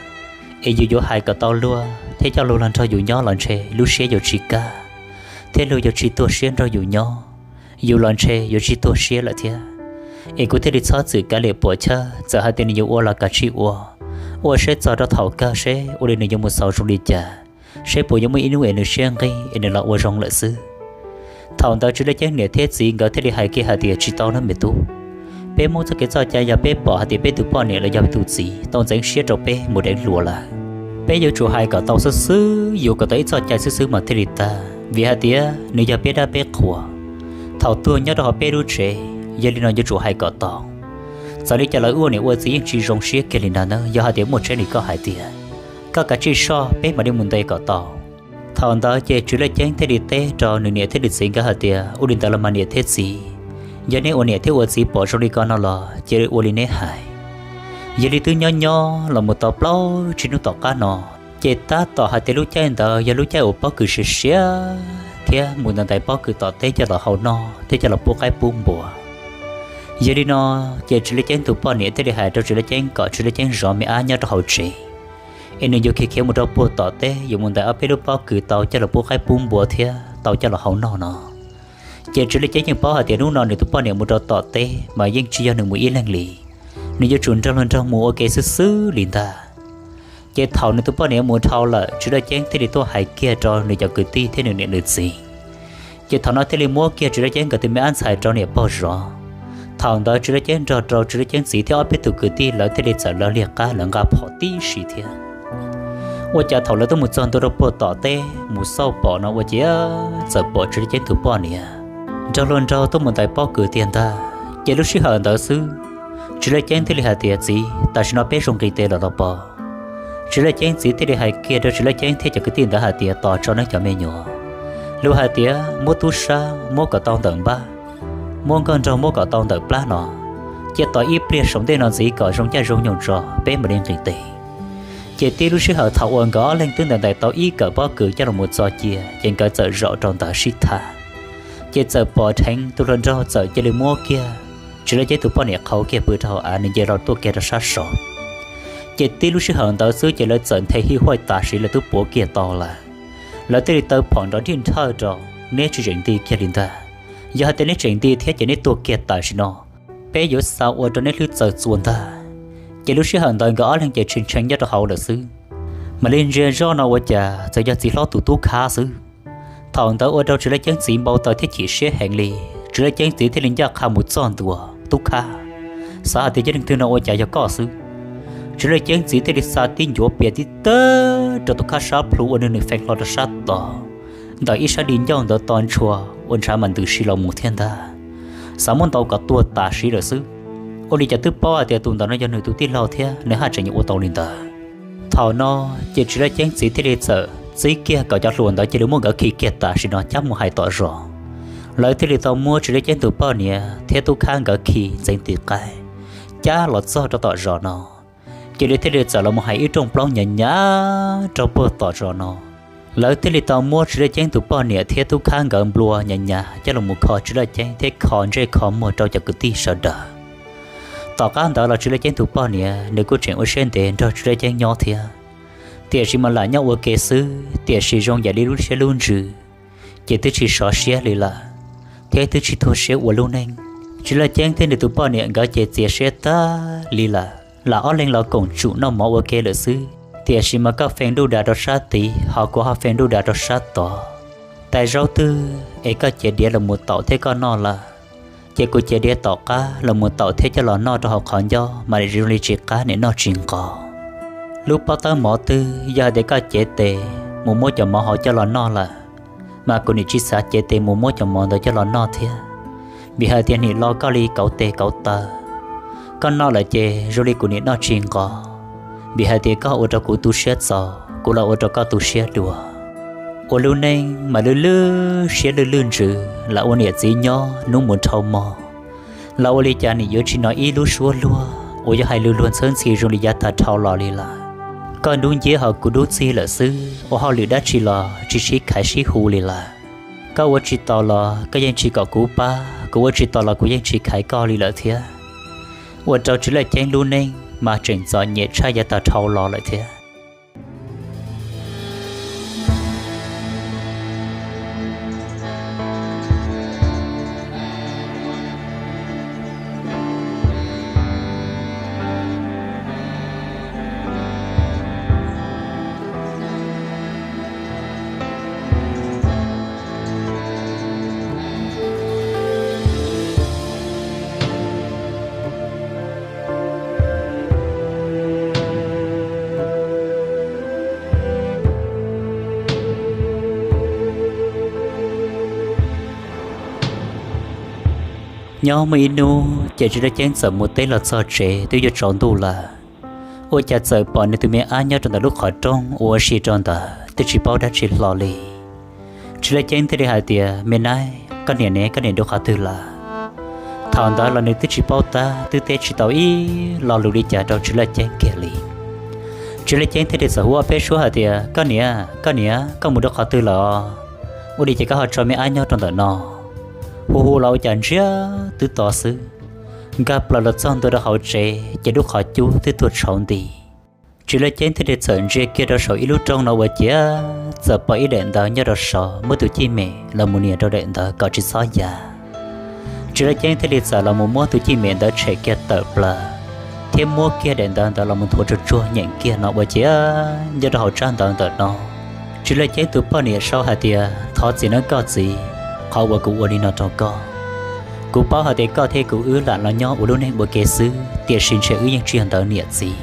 es yus yuav hais kom tau luag thiab coj luag los nrog yus nyob los ntshe lub siab yuav tsis kaj, thiab luag yuav tsis tuag siab nrog yus nyob, yus los ntshe yuav tsis tuag siab lawm thiab. Es kuv thiaj li txhob txwm kav liam puam chawj, txawm hais tias nws yuav ua los kav tsij ua, ua seb txog rau thaum kawg seb ua li nws yuav mus xaus zoo li cas, seb puas yuav muaj ib hnub es nws siab nqig es nws los ua zoo lawm xwb. Thaum ntawd Tsis Laj Ceeb niam thiab txiv nkawd thiaj li hais kiag hais tias, Tsis tau nawb me tub. Peb muab txoj kev txoj cai yog peb pom hais tias peb tus poj niam los yog peb tus txiv tau ntxeev siab rau peb mus deev hluas lawm, peb yuav tsum hais kom tau xwb xwb, yuav kom tau ib txoj cai xwb xwb mas thiaj li tag, vim hais tias nws yog peb dab peb qhuas, thaum tuag nyob rau hauv peb lub tsev, yog li no yuav tsum hais kom tau. Txawm li cas los wb ua niam ua txiv yeej tsis zoo siab kiag li ntag nawb, yog hais tias muaj tseeb li koj hais tiag, koj kav tsij soj peb mam li mus ntes kom tau. Thaum ntawd ces Tsis Laj Ceeb thiaj li teb rau nws niam thiab nws txiv nkawd hais tias, Ua li ntawd los mas niam thiab txiv, yog neb ua niam thiab ua txiv pom zoo li ko no los cia li ua li neb hais. Yog li twb nyob nyob los mus tau plaub tsib hnub tom qab no, ces tab tom hais tias lub caij ntawd yog lub caij uas pob kws siav siav thiab mus ntais ntais pob kws tom teb coj los hau noj thiab coj los pub qaib pub npua. Yog li no, ces Tsis Laj Ceeb tus poj niam thiaj li hais rau Tsis Laj Ceeb kom Tsis Laj Ceeb zov me ab nyob rau hauv tsev, es nws yuav khiav khiav mus rau puag tom teb yuav mus ntais ob peb lub pob kws tau coj los pub qaib pub npua thiab tau coj los hau noj no. Ces Tsis Laj Ceeb yeej paub hais tias hnub no nws tus poj niam mus rau tom teb mas yeej tsis yog nws mus ib leeg li, nws yuav tsum nrog luag nrog mus ua ke xwb xwb li ntag. Ces thaum nws tus poj niam mus dhau lawm, Tsis Laj Ceeb thiaj li tuaj hais kiag rau nws cov kwv tij thiab nws niam nws txiv. Ces thaum no thiaj li muab kiag Tsis Laj Ceeb nkawd tus me ab ntxhais rau niam pog zov. Thaum ntawd Tsis Laj Ceeb nrog rau Tsis Laj Ceeb txiv thiab ob peb tus kwv tij lawv thiaj li txawm lawv liag qab lawv nqa phom tib si thiab. Ua cas thaum lawv tuaj mus txog ntua rau puag tom teb mus xauj pom no ua ciav txawm pom Tsis Laj Ceeb tus poj niam nrog luag nraug tuaj mus ntais pob kws tiag ntag. Ces lub sij hawm ntawd xwb, Tsis Laj Ceeb thiaj li hais tias, Txiv, tam sim no peb zoo nqis tes lawm los pog? Tsis Laj Ceeb txiv thiaj li hais kiag rau Tsis Laj Ceeb thiab cov kwv tij ntawd hais tias, Tos tso nawb cov me nyuam. Lus hais tias muab tub sab muab kom tau ntawm npab, muab nkauj nraug muab kom tau ntawm plab no, cia tos ib pliag saum ntej no ntxiv kom zoo caij zoo nyoog tso peb mam li nqis tes. Ces tib lub sij hawm thaum uas nkawd ob leeg twb ntais ntais tau ib kawm pob kws coj los mus txo cia, ces nkawd txawm zaum rau ntawd sib tham. Ces txawm pom dheev tus hluas nraug txawm cia li muab kiag Tsis Laj Ceeb tus poj niam qhau kiag pw rau hauv av, nws nce hlo tuaj kiag rau sab saud. Ces tib lub sij hawm ntawd xwb ces lawv txawm nthe hij huaj tam sim lawv twb puav kiag tau lawm. Lawv thiaj li taw phom nrov nrij nthawj rau, neb tsis tseem nti kiag li ntag. Yog hais tias neb tseem nti thiab ces neb tuag kiag tam sim no, peb yuav xa ua rau neb hlwb txaws txuas ntag. Ces lub sij hawm ntawd nkawd ob leeg ces tshee tshee nyob rau hauv lawm xwb. Mam li ntsia zoj no ua cas txawm yog txiv hlob tus tub khab xwb. Thaum ntawd ua rau Tsis Laj Ceeb txiv npau taws thiab chim siab heev li. Tsis Laj Ceeb txiv thiaj li ncaj qha mus txog ntua tub khab, xav hais tias yog leej twg no ua cas yog koj xwb. Tsis Laj Ceeb txiv thiaj li xa tib ncuav pias tib tawg rau tus khab sab plhu ua nws nws feeb hlo rau sab tod, ntawm ib sab di ncauj ntawd to ntshua ua ntshav mas ntws si los mus thiab ntag. Xav muab ntaus kom tuag tam sim lawm xwb. Ua li cas twb paub hais tias tus ntawd no yog nws tus tij laug thiab nws haj tseem yuav ua tau li ntawd. Thaum no ces Tsis Laj Ceeb txiv thiaj li txawm txib kiag kom cov hluas ntawd cia li muab nkawd khi kiag tam sim no cab mus hais tom zos. Lawv thiaj li tau muab Tsis Laj Ceeb tus poj niam thiab tub khab nkawd khi ntxeev tis qaib cab los txog rau tom zos no. Ces lawv thiaj li txawm los mus hais ib rooj plaub nyav nyav rau puag tom zos no. Lawv thiaj li tau muab Tsis Laj Ceeb tus poj niam thiab tub khab nkawd nplua nyav nyav coj los mus kho Tsis Laj Ceeb thiab kho ntsej kho muag rau cov kwv tij sawv daws. Tom qab ntawd los Tsis Laj Ceeb tus poj niam nws kuj tseem ua siab ntev nrog Tsis Laj Ceeb nyob thiab, tiam sis mas lam nyob ua ke xwb, tiam sis zoo yam li lub siab lub ntsws ces twb tsis sov siab li lawm, thiab twb tsis tu siab ua lub neej. Tsis Laj Ceeb thiab nws tus poj niam nkawd ces txias siab tag li lawm. Lam ob leeg los koom tsum noj mov ua ke lawm xwb, tiam sis mas koj feem duj das rau sab tid, ho kuv ho feem duj das rau sab tod. Tais zaub twg es koj cev diav los mus taum thiab koj noj lawm, ces kuv cev diav tom qab los mus taum thiab coj los noj rau hauv qhov ncauj mas zoo li tsis qab niam noj tsis nqos. Lub pob tawb mov twg yog hais tias koj cev tes mus muab cov mov hauv coj los noj lawm, mas kuv niam tsis xav cev tes mus muab cov mov ntawd coj los noj thiab, vim hais tias nim los koj li kauv tes kauv taw. Koj noj lawm ces zoo li kuv niam noj tsis nqos, vim hais tias koj ua rau kuv tu siab txaus, kuv los ua rau koj tu siab dua. Ua lub neej mas lwj lwj siab lwj lwj ntsws, lam ua niam txiv nyob hnub mus dhau hmo, los ua li cas nim yuav tsis hnov ib lub suab luag uas yog hais lus luag ntxhawb ntxhi zoo li yav tag dhau los li lawm. Koj dub nciab ho kuv dub txig lawm xwb, ua hauj lwm dab tsi los tsis sib khaiv sib hu li lawm. Koj ua tsis tau los koj yeej tsis kom kuv pab, kuv ua tsis tau los kuv yeej tsis khaiv koj li lawm thiab. Ua rau Tsis Laj Ceeb lub neej mas tseem txom nyem tshaj yav tag dhau los lawm thiab. Nyob muaj ib hnub ces Tsis Laj Ceeb txawm mus teb los txog tsev twb yuav tsaus ntuj lawm. Ua cas txawm pom nws tus me ab nyob rau ntawm lub qhov rooj ua si rau ntawd twb tsis paub dab tsi hlo li. Tsis Laj Ceeb thiaj li hais tias, Me nab, koj niam ne, koj niam nyob qhov twg lawm? Thaum ntawd los nws twb tsis paub tab twb teb tsis tau ib lo lus li cas rau Tsis Laj Ceeb kiag li. Tsis Laj Ceeb thiaj li txawm hu ob peb suab hais tias, Koj niam, koj niam, koj mus rau qhov twg lawm? Ua li cas koj ho tso me ab nyob rau ntawm no? Hu hu los ua cas ntsiag twb to xwb. Nkag plaws los txog ntua rau hauv tsev ces lub qhov cub twb tuag tshauv nti. Tsis Laj Ceeb thiaj li txawm ntsia kiag rau saum ib lub rooj no ua ciav txawm pom ib daim ntawv nyob rau saud, muab tus cij mem los mus nias rau daim ntawv kom tsis txhob ya. Tsis Laj Ceeb thiaj li txawm los mus muab tus cij mem ntawd tshem kiag tawm plaws, thiab muab kiag daim ntawv ntawd los mus nthuav tsuag tsuag nyeem kiag no ua ciav nyob rau hauv tsab ntawv ntawm no, Tsis Laj Ceeb tus poj niam sau hais tias, Thov txim nawb koj txiv, qhov uas kuv ua li no rau koj. Kuv paub hais tias koj thiab kuv wb lam los nyob ua lub neej ua ke xwb, tiam sis ntshe wb yeej tsis yog ntawv niam txiv.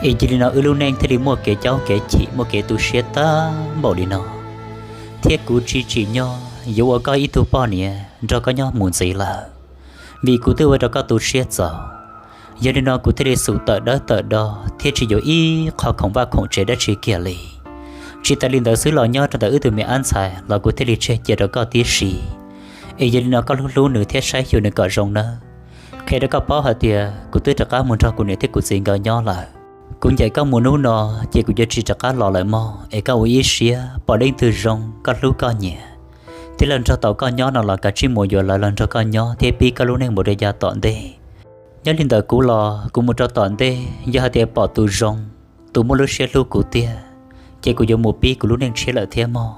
Es cia li no wb lub neej thiaj li muaj kev caub kev chim, muaj kev tu siab tag npaum li no, thiab kuv tsis tsim nyog yuav ua koj ib tug poj niam nrog koj nyob mus ntxiv lawm, vim kuv twb ua rau koj tu siab txaus. Yog li no kuv thiaj li xum tawm dawb tawm do thiab tsis yuav ib qho khoom vaj khoom tsev dab tsi kiag li. Tsis tas li ntawd xwb los nyob rau ntawm wb tus me ab ntxhais los kuv thiaj li tseg cia rau koj tib si. Es yog li no koj hlub hlub nws thiab saib xyuas nws kom zoo nawb. Qhia rau koj paub hais tias kuv twb rov qab mus nrog kuv niam thiab kuv txiv nkawd nyob lawm. Kuv ncaim koj mus hnub no, ces kuv yuav tsis rov qab los lawm mog. Es koj ua ib siab, pom leej twg zoo koj hlub koj nyiam, thiab los nrog tau koj nyob no los kav tsij mus yuav lawv los nrog koj nyob thiab pib koj lub neej mus rau yav tom ntej. Nyob li ntawm kuv los kuv mus rau tom ntej, yog hais tias pom tus zoo, tus muaj lub siab hlub kuv tiag, ces kuv yuav mus pib kuv lub neej tshiab lawm thiab mog.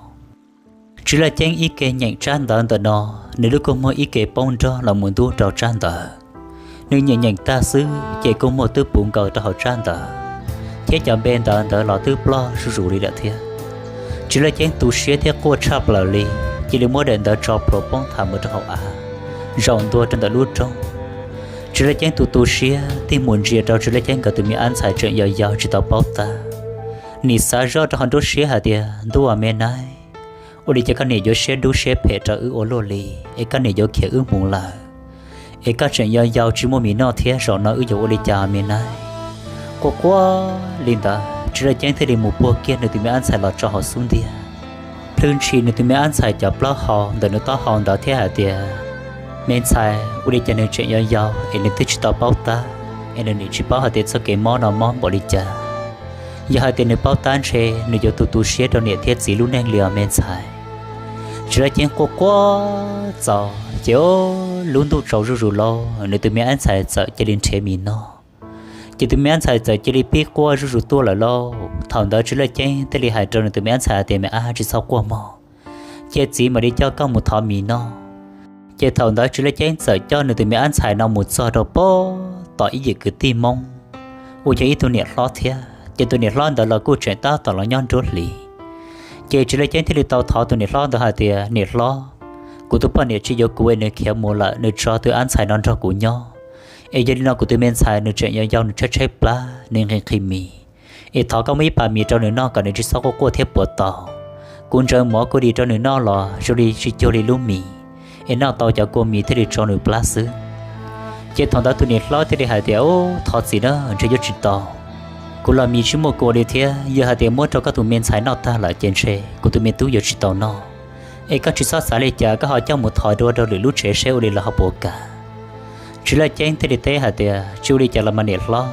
Tsis Laj Ceeb ib ke nyeem tsab ntawv ntawm no, nws lub kua muag ib ke poob nrog los mus ntub rau tsab ntawv. Nws nyeem nyeem tag xwb ces kua muag twb puv nkaus rau hauv tsab ntawv, thiab cov npe ntawv ntawd los twb ploj zuj zus li lawm thiab. Tsis Laj Ceeb tu siab thiab quaj tshaj plaws li, cia li muab daim ntawv tso plhuav poob tham mus rau hauv av, zaum ntua rau ntawm lub roob. Tsis Laj Ceeb tus tu siab tig mus ntsia rau Tsis Laj Ceeb nkawd tus me ab ntxhais tseem yau yau tsis tau paub tab. Nim xav zoj rau hauv nruab siab hais tias, ntuj, me nab, ua li cas koj niam yuav siab dub siab phem rau wb ua luaj li, es koj niam yuav khiav wb mus lawm, es koj tseem yau yau tsis muaj mis noj thiab, zaum no wb yuav ua li cas me nab? Quaj quaj li ntawd, Tsis Laj Ceeb thiaj li mus puag kiag nws tus me ab ntxhais los tso hauv xub ntiag, plhws ntshis nws tus me ab ntxhais cov plaub hau ntawm nws taub hau ntawd thiab hais tias, me ntxhais, ua li cas nws tseem yau yau es nws twb tsis tau paub tab, es nws nim tsis paub hais tias txoj kev mob no mob npaum li cas. Yog hais tias nws paub tab ntshe nws yuav tu tu siab rau niam thiab txiv lub neej li os me ntxhais. Tsis Laj Ceeb quaj quaj txaus ces lub ntuj tsaus zuj zus lauj, nws tus me ab ntxhais txawm cia li nrhiav mis noj. Ces tus me ab ntxhais txawm cia li pib quaj zuj zus tuaj lawm lauj. Thaum ntawd Tsis Laj Ceeb thiaj li hais rau nws tus me ab ntxhais tias, me ab, tsis txhob quaj mog, cia txiv mam li coj koj mus thov mis noj. Ces thaum ntawd Tsis Laj Ceeb txawm coj nws tus me ab ntxhais no mus txog rau pem tom ib yim kwv tij Hmoob uas yog ib tug niam hlob thiab, ces tus niam hlob ntawd los kuj tseem tab tom los nyob nruab hlis. Ces Tsis Laj Ceeb thiaj li tau thov tus niam hlob ntawd hais tias, niam hlob, kuv tus poj niam tsis yuav kuv es nws khiav mus lawm, nws tso tus ab ntxhais no nrog kuv nyob, es yog li no kuv tus me ntxhais nws tseem yau yau, nws tshaib tshaib plab, nws nqhis nqhis mis, es thov koj muab ib pas mis rau nws noj kom nws tsis txhob quaj quaj thiab puas tau. Kuv ntsaws mov kuv dim rau nws noj los zoo li tsis cuag li lub mis, es noj tau cov kua mis thiaj li tso nws plab xwb. Ces thaum ntawd tus niam hlob thiaj li hais tias, ub, thov txim na, ntshe yuav tsis tau. Kuv los mis tsis muaj kua li thiab, yog hais tias muab rau koj tus me ntxhais noj tag lawm ces ntshe kuv tus me tub yuav tsis tau noj. Es koj tsis txhob xav li cas, koj ho coj mus thov dua rau lwm lub tsev seb ua li lawv ho puas kam. Tsis Laj Ceeb thiaj li teb hais tias, tsis ua li cas los mas niam hlob.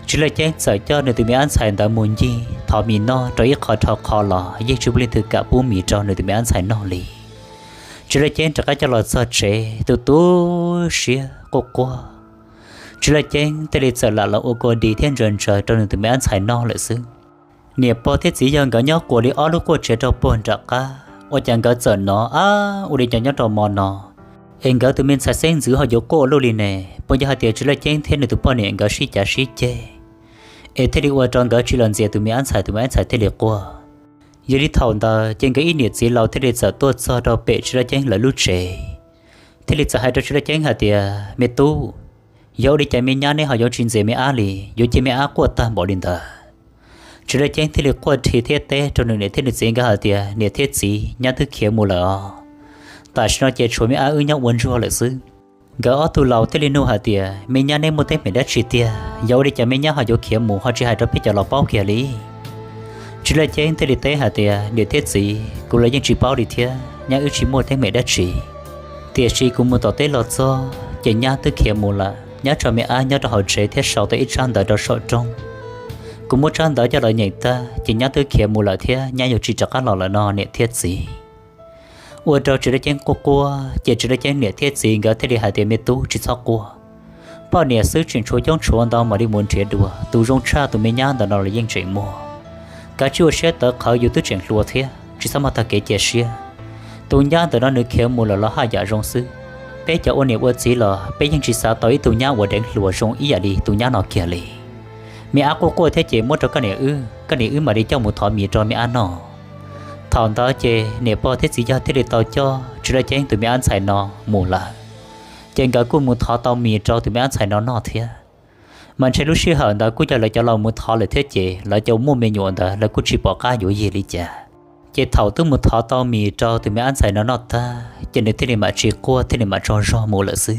Tsis Laj Ceeb txawm coj nws tus me ab ntxhais ntawd mus ncig thov mis noj rau ib qho dhau qhov los yeej tsis muaj leej twg kam pub mis rau nws tus me ab ntxhais noj li. Tsis Laj Ceeb rov qab coj los txog tsev, tus tu siab quaj quaj, Tsis Laj Ceeb thiaj li txawm lam los ua kua dis thiab ntsaws ntsaws rau nws tus me ab ntxhais noj lawm xwb. Niam pog thiab txiv yawg nkawd nyob quas li ob lub quaj tsev rau puag nram qab, ua cas nkawd txawm hnov, ab, ua li cas nyob rau hmo no es nkawd tus me ntxhais xeeb ntxwv ho yuav quaj ua luaj li ne? Puas yog hais tias Tsis Laj Ceeb thiab nws tus poj niam nkawd sib cav sib ceg, es thiaj li ua rau nkawd tsis los ntxias tus me ab ntxhais, tus me ab ntxhais thiaj li quaj. Yog li thaum ntawd ces nkawd ib niam txiv laus thiaj li txawm tuaj txog rau pem Tsis Laj Ceeb lawv lub tsev, thiaj li txawm hais rau Tsis Laj Ceeb hais tias, me tub, yog ua li cas me nyab neb ho yuav tsis ntxias me ab li, yuav cia me ab quaj tag npaum li ntawd? Tsis Laj Ceeb thiaj li quaj dhi thiab teb rau nws niam thiab nws txiv nkawd hais tias, niam thiab txiv, nyab twb khiav mus lawm os. Tam sim no ces tshuav me ab wb nyob ua ntsuag lawm xwb. Nkawd ob tug laus thiaj li nug hais tias, me nyab neb muaj teeb meem dab tsi tiag, yog ua li cas me nyab ho yuav khiav mus ho tsis hais rau peb cov laus paub kiag li? Tsis Laj Ceeb thiaj li teb hais tias, niam thiab txiv, kuv los yeej tsis paub li thiab, nyab wb tsis muaj teeb meem dab tsi. Tiam sis kuv mus tom teb los txog ces nyab twb khiav mus lawm, nyab tso me ab nyob rau hauv tsev thiab sau tau ib tsab ntawv rau saum rooj. Kuv muab tsab ntawv coj los nyeem tag ces nyab twb khiav mus lawm thiab nyab yuav tsis rov qab los lawm no niam thiab txiv. Ua rau Tsis Laj Ceeb quaj quaj ces Tsis Laj Ceeb niam thiab txiv nkawd thiaj li hais tias, me tub, tsis txhob quaj. Poj niam xwb tseem tshuav coob tshuav ntau mam li mus nrhiav dua, tus zoo tshaj tus me nyab ntawm no los yeej tseem muaj. Kav tsij ua siab tawv qhawv, yus twb tseem hluas thiab, tsis txhob muaj tag kev cia siab. Tus nyab ntawm no nws khiav mus lawm los haj yam zoo xwb. Peb cov ua niam ua txiv los peb yeej tsis xav tau ib tug nyab uas deev hluas zoo ib yam li tus nyab no kiag li. Me ab quaj quaj thiab ces muab rau koj niam wb, koj niam wb mam li coj mus thov mis rau me ab noj. Thaum ntawd ces niam pog thiab txiv yawg thiaj li tau coj Tsis Laj Ceeb tus me ab ntxhais no mus lawm. Ces nkawd kuj mus thov tau mis rau tus me ab ntxhais no noj thiab. Mas ntshe lub sij hawm ntawd kuj yog lawv cov laus mus thov lawm thiab ces lawv cov muaj me nyuam ntawd lawv kuj tsis pom qab yuav yig li cas. Ces thaum twb mus thov tau mis rau tus me ab ntxhais no noj tag ces nws thiaj li mam tsis quaj thiaj li mam tsaug zog mus lawm xwb.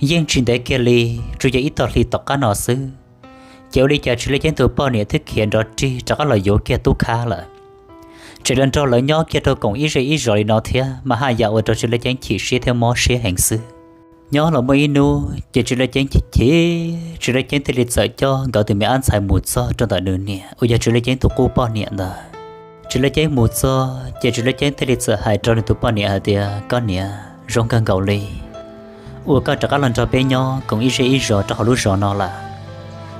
Yeej tsis ntev kiag li, tsuas yog ib tog hli tom qab no xwb, ces ua li cas Tsis Laj Ceeb tus poj niam twb khiav nrov rig rov qab los yuav kiag Tub Khab lawm. Tseem los nrog lawv nyob kiag rau koom ib zej ib zos li no thiab, mas haj yam ua rau Tsis Laj Ceeb chim siab thiab mob siab heev xwb. Nyob los muaj ib hnub ces Tswv Laj Ceeb chim chim, Tswv Laj Ceeb thiaj li txawm coj nkawd tus me ab ntxhais mus txog rau ntawm nws niam uas yog Tswv Laj Ceeb tus qub poj niam ntawd. Tswv Laj Ceeb mus txog ces Tswv Laj Ceeb thiaj li txawm hais rau nws tus poj niam hais tias, Koj niam, zoo kawg nkaus li uas koj rov qab los nrog peb nyob koom ib zej ib zos rau hauv lub zos no lawm.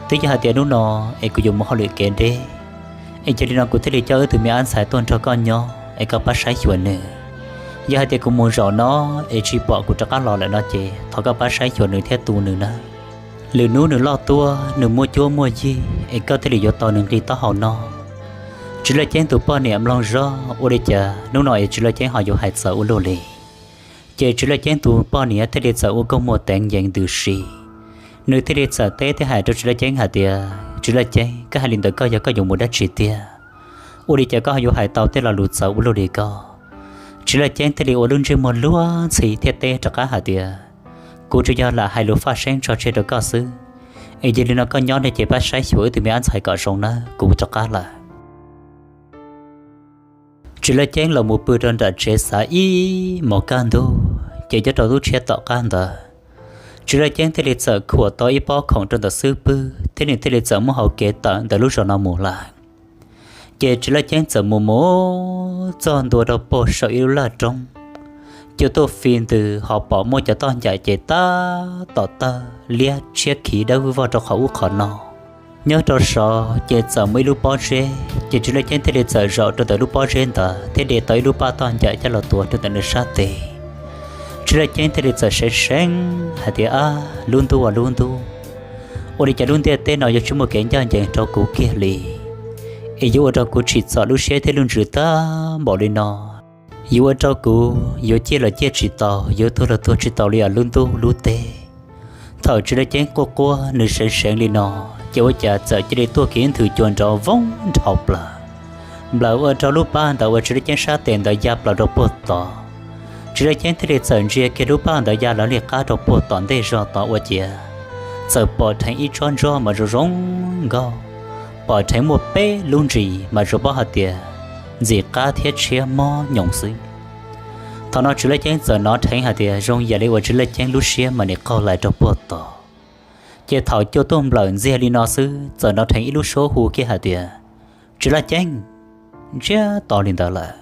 Twb yog hais tias hnub no es kuv yuav mus hauj lwm kev deb, es yog li no kuv thiaj li coj wb tus me ab ntxhais tuaj nrog koj nyob es koj pab saib xyuas nws. Yog hais tias kuv mus zaum no es tsis pom kuv rov qab los lawm no ces thov koj pab saib xyuas nws thiab tu nws nawb. Lwm hnub nws loj tuaj nws muaj cuab muaj yig es koj thiaj li yuav tau nws nqi taub hau no. Tswv Laj Ceeb tus poj niam mloog zog ua li cas hnub no es Tswv Laj Ceeb ho yuav hais txawv ua luaj li. Ces Tswv Laj Ceeb tus poj niam thiaj li txawm ua koob muag teev yees ntws si. Nws thiaj li txawm teb thiab hais rau Tswv Laj Ceeb hais tias, Tswv Laj Ceeb, koj hais li ntawd koj yog koj yuav mus dab tsi tiag? Ua li cas koj ho yuav hais tau tej lo lus txawv ua luaj li ko? Tswv Laj Ceeb thiaj li ua lub ntsej muag luag ntxhi thiab teb rov qab hais tias, Kuv tsuas yog lam hais lus faj seeb tso tseg rau koj xwb, es yog li no koj nyob no ces pab saib xyuas wb tus me ab ntxhais kom zoo nawb, kuv rov qab lawm. Tswv Laj Ceeb los mus pw rau nram tsev xav ib hmos kaj ntug ces nyob rau lub tshiab tom qab ntawd, Tswv Laj Ceeb thiaj li txawm khuam tau ib pob khoom rau ntawm xub pwg thiab nws thiaj li txawm muaj hauv kev tawm ntawm lub zos no mus lawm. Ces Tswv Laj Ceeb txawm mus mus txog ntua rau puag saum ib lub laj roob, cua tuaj fi ntws ho pom muaj cov toj ncaim ces tab tom tawg liab tshiab khiv dawb vog rau qhov ub qhov no. Nyob rau saud ces txawm muaj ib lub pob zeb, ces Tswv Laj Ceeb thiaj li txawm zaum rau ntawm lub pob zeb ntawd thiab de tau ib lub paj toj ncaim coj los tuav rau ntawm nws sab tes. Tswv Laj Ceeb thiaj li txawm seev seev hais tias, Ab, lub ntuj ua lub ntuj, ua li cas lub ntiaj teb no yuav tsis muaj kev ncaj ncees rau kuv kiag li, es yuav ua rau kuv tsim txom lub siab thiab lub ntsws tag npaum li no. Yuav ua rau kuv yuav ciaj los ciaj tsis tau, yuav tuag los tuag tsis tau li os lub ntuj lub teb. Thaum Tswv Laj Ceeb quaj quaj nws seev seev li no, ces ua cas txawm cia li tuaj kiag ib nthwv cua nrov voog dhau plaws, nplawm ua rau lub paj ntawd uas Tswv Laj Ceeb sab tes ntawd ya plaws rau puag tod. Tswv Laj Ceeb thiaj li txawm ntsia kiag lub paj ntawd ya lawv li qab rau puag tom ntej zog tod ua ciav txawm pom dheev ib tsob ntsuag mas zoo zoo nkauj, pom dheev muaj peb lub ntsis mas zoo paub hais tias ntxim qab thiab tshiab mob nyoos xwb. Thaum no Tswv Laj Ceeb txawm hnov dheev hais tias zoo yam li uas Tswv Laj Ceeb lub siab mas nim qaug lais rau puag tod. Ces thaum cua tuaj nplawm ntxiag li no xwb txawm hnov dheev ib lub suab hu kiag hais tias, Tswv Laj Ceeb! Ntsiag to li ntawd lawm.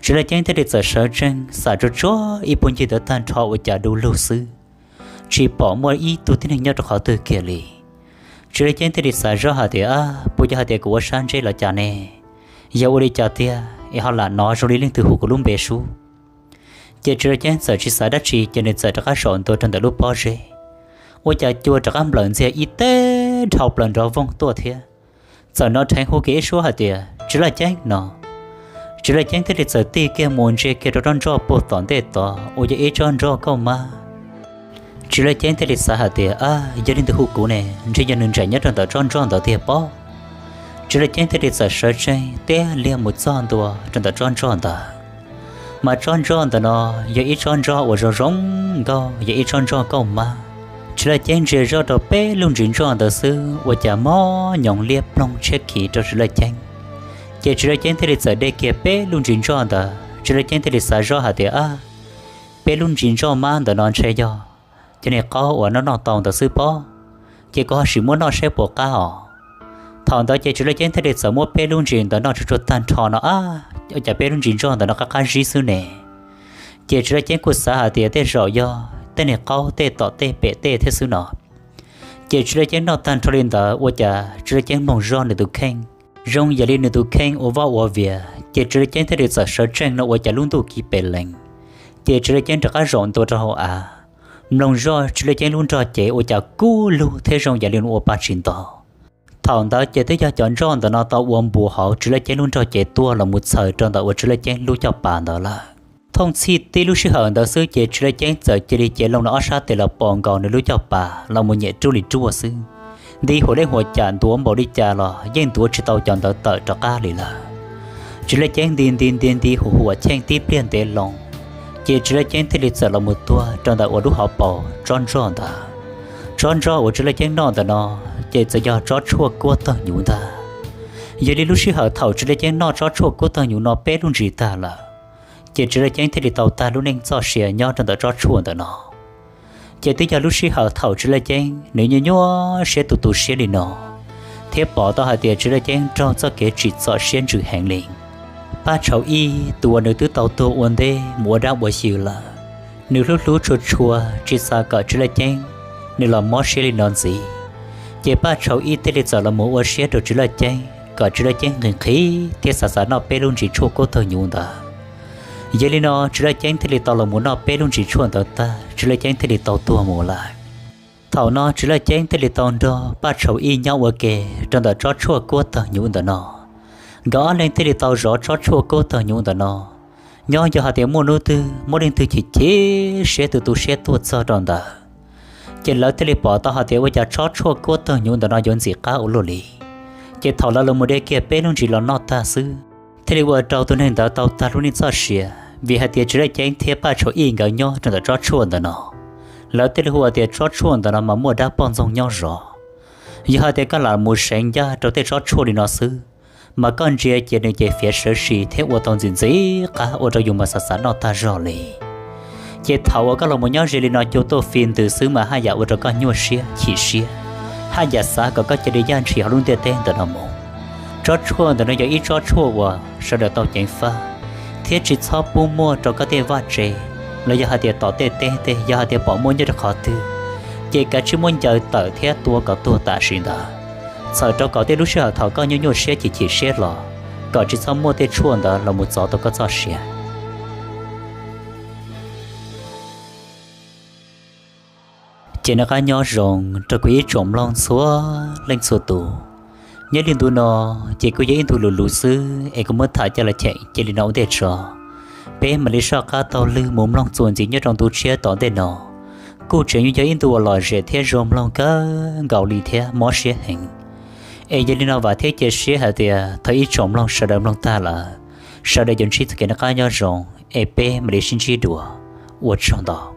Tswv Laj Ceeb thiaj li txawm sawv tsees xam tsuag tsuag ib puag ncig ntawd tag nrho ua cas du lug xwb, tsis pom muaj ib tug tib neeg nyob rau qhov twg kiag li. Tswv Laj Ceeb thiaj li xav zoj hais tias, Ab, puas yog hais tias kuv ua sab ntseb los cas ne? Yog ua li cas tiag es ho lam hnov zoo li leej twg hu kuv lub npe sub? Ces Tswv Laj Ceeb txawm tsis xav dab tsi ces nws txawm rov qab zaum ntua rau ntawm lub pob zeb. Ua cas cua rov qab nplawm ntxiag ib teg dhau plaws nrov voog tuaj thiab. Txawm hnov dheev hu kiag ib suab hais tias, Tswv Laj Ceeb no. Tswv Laj Ceeb thiaj li txawm tig kiag mus ntsia kiag rau tsob ntsuag puag tom ntej tod uas yog ib tsob ntsuag kauj mab. Tswv Laj Ceeb thiaj li xav hais tias, Ab, yog leej twg hu kuv ne, ntshe yog nws nraim nyob rau ntawm tsob ntsuag ntawd tiag pob. Tswv Laj Ceeb thiaj li txawm sawv tsees tiag liag mus txog ntua rau ntawm tsob ntsuag ntawd. Mas tsob ntsuag ntawm no yog ib tsob ntsuag uas zoo zoo nkauj, yog ib tsob ntsuag kauj mab. Tswv Laj Ceeb ntsia zoj rau peb lub ntsis ntsuag ntawd xwb ua cas mob nyoos liab ploog tshiab khiv rau Tswv Laj Ceeb. Ces Tswv Laj Ceeb thiaj li txawm de kiag peb lub ntsis ntsuag ntawd, Tswv Laj Ceeb thiaj li xav zoj hais tias, Ab, peb lub ntsis ntsuag mab ntawm no ntshe yog cov niag qaub uas noj noj tau ntawd xwb pob, ces kuv ho sim muab noj saib puas qab os. Thaum ntawd ces Tswv Laj Ceeb thiaj li txawm muab peb lub ntsis ntawd noj tsuag tsuag tag nrho no, ab, ua cas peb lub ntsis ntsuag ntawm no qab qab zib xwb ne. Ces Tswv Laj Ceeb kuj xav hais tias tej zaum yog tej niag qaub tej tom tej pem tej thiab xwb no. Ces Tswv Laj Ceeb noj tag nrho li ntawd ua cas Tswv Laj Ceeb mloog zoj nws tus kheej, zoo yam li nws tus kheej ua vaj ua vias, ces Tswv Laj Ceeb thiaj li txawm sawv tsees no ua cas lub ntuj kiv pes lees. Ces Tswv Laj Ceeb rov qab zaum ntua rau hauv av, mloog zoj Tswv Laj Ceeb lub nrog cev ua cas kub lug thiab zoo yam li nws ua pa tsis nto. Thaum ntawd ces twb yog cov ntsuag ntawm no tau ua npuas hauv Tswv Laj Ceeb lub nrog cev tuaj los mus txhaws rau ntawm uas Tswv Laj Ceeb lub caj pas ntawd lawm. Thooj txhij tib lub sij hawm ntawd xwb ces Tswv Laj Ceeb txawm cia li cev loo nws ob sab tes los pos nkaus nws lub caj pas los mus nyem ruaj li ruaj xwb. Nti huam leej huam cam ntuav npaum li cas los yeej ntuav tsis tau cov ntawd tawm rov qab li lawm. Tswv Laj Ceeb nti nti nti nti huam huam cheej tib pliag ntev loo, ces Tswv Laj Ceeb thiaj li txawm los mus tuag rau ntawm uas lub hauv paus tsob ntsuag ntawd. Tsob ntsuag uas Tswv Laj Ceeb noj ntawm no ces txawm yog tsob tshuaj kuab tawg nyuv ntag. Yog li lub sij hawm thaum Tswv Laj Ceeb noj tsob tshuaj kuab tawg nyuv no peb lub ntsis tag lawm, ces Tswv Laj Ceeb thiaj li tau tag lub neej txoj sia nyob rau ntawm tsob tshuaj ntawm no. Ces twb yog lub sij hawm thaum Tswv Laj Ceeb nws nyuaj nyuaj siab tu tu siab li no, thiab pom tau hais tias Tswv Laj Ceeb raug txoj kev tsim txom siab ntsws heev li. Paj Tshauv Ib tus uas nws twb tau tuag ua ntej mus ua dab ua xyw lawm, nws hlub hlub tshua tshua tsis xav kom Tswv Laj Ceeb nws los mob siab li no ntxiv. Ces Paj Tshauv Ib thiaj li txawm los mus ua siab rau Tswv Laj Ceeb kom Tswv Laj Ceeb nqhis nqhis thiab xav xav noj peb lub ntsis tshuaj kub tawg hnyuv ntawd. Yog li no Tswv Laj Ceeb thiaj li tau los mus noj peb lub ntsis tshuaj ntawd tag, Tswv Laj Ceeb thiaj li tau tuag mus lawm. Thaum no Tswv Laj Ceeb thiaj li tau nrog Paj Tshauv Ib nyob ua ke rau ntawm tsob tshuaj kub tawg hnyuv ntawm no. Nkawd ob leeg thiaj li tau zov tsob tshuaj kub tawg hnyuv ntawm no. Nyob yog hais tias muaj hnub twg muaj leej twg chim chim siab tu tu siab tuaj txog rau ntawd, ces lawv thiaj li pom tau hais tias ua cas tsob tshuaj kub tawg hnyuv ntawm no yuav ntxim qab ua luaj li. Ces thaum lawv los mus de kiag peb lub ntsis los noj tag xwb, thiaj li ua rau tus neeg ntawd tau tag lub neej txoj sia, vim hais tias Tswv Laj Ceeb thiab Paj Tshauv Ib nkawd nyob rau ntawm tsob tshuaj ntawm no, lawv thiaj li hu tias tsob tshuaj ntawm no mas muaj dab poj ntxoog nyob zov. Yog hais tias koj lam mus seev ncaj rau tej tsob tshuaj li no xwb, mas koj ntsia cia nws ces fiav sawv si thiab ua tau ntxim ntxim qab ua rau yus mas xav xav noj tag zog li. Ces thaum uas koj los mus nyob ze li no cua tuaj fi ntws xwb mas haj yam ua rau koj nyuaj siab chim siab, haj yam xav kom koj cia li yaj ntshis hauv lub ntiaj teb ntawm no mus. Tsob tshuaj ntawm no yog ib tsob tshuaj uas sawv daws tau ceev faj, thiab tsis txhob pub muaj rau koj tej vaj tse, los yog hais tias tom tej teb tej yog hais tias pom muaj nyob rau qhov twg, ces kav tsij muab ncaws tawm thiab tua kom tuag tam sim ntawd, txhawm rau kom tej lub sij hawm thaum koj nyuaj nyuaj siab chim chim siab los, kom tsis txhob muaj tej tshuaj ntawd los mus txov tau koj txoj sia. Ces noj qab nyob zoo rau kuv ib tsoom mloog txhua leej txhua tus. Nyob li ntu no, ces kuj yog ib ntu luv luv xwb es kuv muab tham coj los cheem cia li no ua ntej tso. Peb mam li soj qab taug lw mus mloog txuas ntxiv nyob rau ntu tshiab tom ntej no. Kuj tseem yuav yog ib ntu uas lom zem thiab zoo mloog kawg nkaus li thiab mob siab heev. Es yog li no vam thiab cia siab hais tias thaum ib tsoom mloog sawv daws mloog tag lawm, sawv daws yuav ntsib txoj kev noj qab nyob zoo, es peb mam li sib ntsib dua. Ua tsaug ntau.